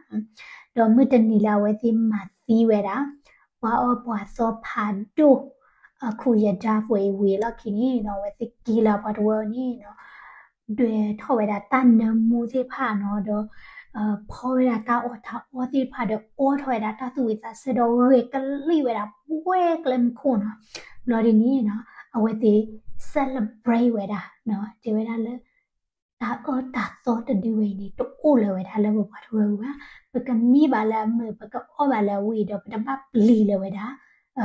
ဒီးမုၢ်တနံၤလၢအဝဲသ့ၣ်မၤသံဝဲဒၣ် ပှၤအၢပှၤသီဖးဒိၣ် အခူၣ်ယဒါဖျီအံၤဝံၤအလီၢ်ခံန့ၣ်နီၤ အဝဲသ့ၣ်က့ၤလၢပှၤတဝၢန့ၣ်နီၤ ဒွဲၣ်ထီၣ်ဝဲဒၣ်တၢ်နၢမူသ့ၣ်တဖၣ်နီၤ ဒီး ဖီဝဲဒၣ်တၢ်အီၣ်တၢ်အီသ့ၣ်တဖၣ်ဒီး အိးထီၣ်ဝဲဒၣ်တၢ်သူၣ်ဝံၣ်သးဆၢဒီး ဂဲၤကလံၣ်ဝဲဒၣ်ပှဲၤကျဲမုၢ်ခိၣ်နီၤ. ဘျီဒ်န့ၣ်နီၤ အဝဲသ့ၣ် celebrate ဝဲဒၣ်နီၤ တဲဝဲဒၣ်လၢ တၢ်အၢတၢ်သီတဒုဝဲအံၤန့ၣ် တအိၣ်လၢၤဝဲဒၣ်လၢပပှၤတဝၢပူၤဘၣ်. ပကမံဘၣ်လၢအမုာ် ပကအီၣ်ဘၣ်လၢအဝံၣ်ဒီး ပတဘၣ်ပျံၤလၢၤဝဲဒၣ်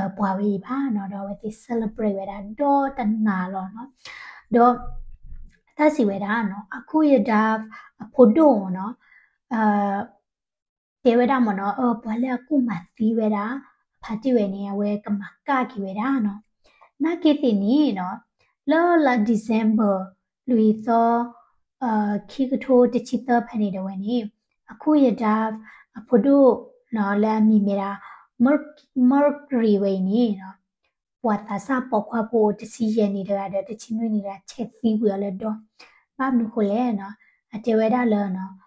ပှၤဝဲအံၤဘၣ်နီၤ. ဒီးအဝဲသ့ၣ် celebrate ဝဲဒၣ်ဒီတနၤလီၤနီၤ. ဒီး တၢ်စံးဝဲဒၣ်နီၤ အခူၣ်ယဒါအဖိဒိၣ်နီၤ တဲဝဲဒၣ်မ့ၢ်နီၤ ပှၤလၢအကူၣ်မၤသံဝဲဒၣ် အဖါတံၢ်ဝဲန့ၣ် အဝဲကမၤကၣ်က့ၤဝဲဒၣ်နီၤ. နာ်က့သ့ၣ်န့ၣ်နီၤ လၢလါ December လွံၢ်သီ ခံကထိတဆံသၢဖဲန့ၣ်တဝဲန့ၣ် အခူၣ်ယဒါအဖိဒိၣ်နီၤ လၢအမံၤမ့ၢ်ဒၣ် Mercury ဝဲအံၤန့ၣ်နီၤ ပှၤသးစၢ်ပိာ်ခွါဖိတဆံယဲၢ်နံၣ်တဂၤဒီး တဆံနွံနံၣ်တဂၤ ဆဲးသံကွံာ်အီၤလၢဒီ ဘၣ်မနုၤဃိလဲၣ်နီၤ အတဲဝဲဒၣ်လၢနီၤ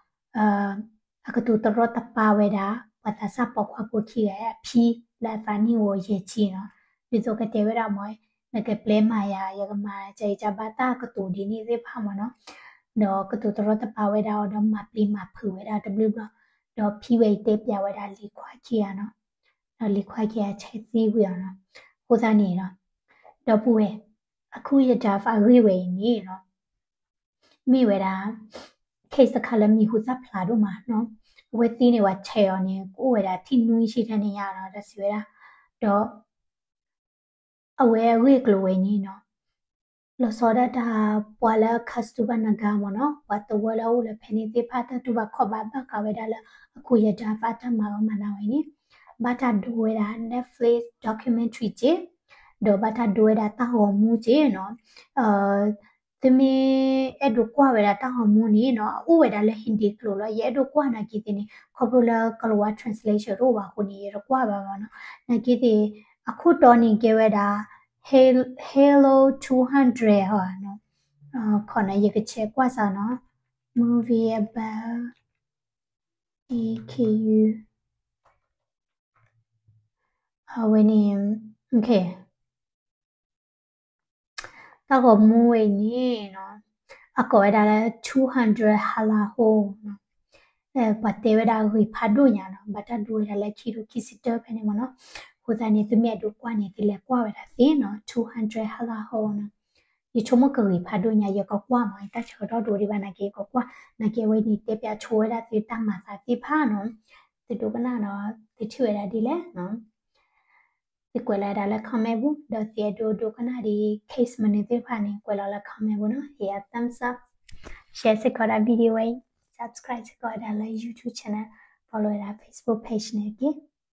အကတိၤတရီတပါဝဲဒၣ် ပှၤသးစၢ်ပိာ်ခွါဖိခံဂၤအဖံ လၢအသးနံၣ်အိၣ်ယဲၢ်ဆံနီၤ. ဒ်သိးကတဲဝဲဒၣ်မ့ၢ် နကပျဲမၤယၤ ယကမၤကကဘၣ်တၢ်ကတိၤဒ်န့ၣ် သ့ၣ်တဖၣ်မ့ၢ်နီၤ. ဒီးကတိၤတရီတပါဝဲဒၣ်အီၤဒီး မၤပျံၤမၤဖုးဝဲဒၣ်တဘျုးဘျီ ဒီးဖံဝဲအံၤတဲပျးဝဲဒၣ်လံၤခွါခံဂၤနီၤ. ဒီးလံၤခွါခံဂၤဆဲးသံကွံာ်အီၤနီၤ. အဃိသတးန့ၣ်နီၤ ဒီပုၢ်ဝဲၢ် အခူၣ်ယဒါအဂ့ၢ်ဝဲအံၤန့ၣ်နီၤ မ့ၢ်ဝဲဒၣ် case တခါလၢမံၤဟူသၣ်ဖျါဒိၣ်မးနီၤ. အဝဲသံန့ၣ် ပှၤထဲးအီၤန့ၣ် ကအိၣ်ဝဲဒၣ်ထံၣ်နွံဆံထဲန့ၣ်ညါနီၤ တၢ်စံးဝဲဒၣ်, ဒီး အဝဲအဂ့ၢ်အကျိၤဝဲန့ၣ်နီၤ, လီၤဆီဒၣ်တၢ်ပှၤလၢ Kaztuba Naga မ့ၢ်နီၤ, ပှၤသဝီလၢအအိၣ်လၢဖဲန့ၣ်သ့ၣ်တဖၣ် တၢ်တူၢ်ဘၣ်ခီၣ်ဘၣ်ဘၣ်ဃးဝဲဒၣ်လၢ အခိၣ်ယဒါဖးတၢ်မၤအီၣ်မၤနၤဝဲန့ၣ်, ဘၣ်တၢ်ဒိဝဲဒၣ် Netflix documentary က့, ဒီးဘၣ်တၢ်ဒိဝဲဒၣ်တၢ်ဂီၤမူက့နီၤ, သုမ့ၢ်အဲၣ်ဒိးကွၢ်ဝဲဒၣ်တၢ်ဂီၤမူန့ၣ်နီၤ အအိၣ်ဝဲဒၣ်လၢ Hindi ကျိာ်လီၤ, ယအဲၣ်ဒိးကွၢ်နာ်က့သ့ၣ်န့ၣ် ခီဖျိလၢကလၤဝါ translation တအိၣ်ဘၣ်အဃိန့ၣ် ယတကွၢ်ဘၣ်မ့ၢ်နီၤ, နာ်က့သ့ၣ် အခိၣ်တီန့ၣ်ကဲဝဲဒၣ် Halo two hundred ဟီနီၤ, ခီနီၤ ယကဆဲးကွၢ်စ့ၢ်နီၤ, movie about A K U အဝဲန့ၣ် တၢ်ဂီၤမူဝဲအံၤန့ၣ်နီၤ အကိးဝဲဒၣ်လၢ two hundred Halaho နီၤ, ပှၤတဲဝဲဒၣ်ဂ့ၤဖးဒိၣ်ညါနီၤ, ဘၣ်တၢ်ဒိဝဲဒၣ်လၢခံထိခံဆံတၢဖဲန့ၣ်မ့ၢ်နီၤ, အဃိသတးန့ၣ် သုမ့ၢ်အဲၣ်ဒိးကွၢ်န့ၣ် သုလဲၤကွၢ်ဝဲဒၣ်သ့နီၤ two hundred Halaho နီၤ, ယဆိကမိၣ်ကဂ့ၤဖးဒိၣ်ညါ ယကကွၢ်မ့ၢ် တၢ်ဆၢကတီၢ်ဒိဒံးဘၣ်နာ်က့ ယကကွၢ်, နာ်က့အဝဲန့ၣ်တဲပၠးဆိဝဲဒၣ်သုတၢ်မၤသးသ့ၣ်တဖၣ်နီၤ, သုဒိကနၣ်ဒီး သုထံၣ်ဝဲဒၣ်ဒ်လဲၣ်နီၤ သုကွဲးလီၤဝဲဒၣ်လၢ comment ပူၤ, ဒီးသုအဲၣ်ဒိးဒိကနၣ်ဒ် case မနုၤသ့ၣ်တဖၣ်န့ၣ် ကွဲးလီၤလၢ comment ပူၤနီၤ, ဟ့ၣ်ယၤ thumbs up, share စ့ၢ်ကီးဒၣ် video ဝဲအံၤ, subscribe စ့ၢ်ကီးဝဲဒၣ်လၢ YouTube channel, follow ဝဲဒၣ် Facebook page န့ၣ်တက့ၢ်.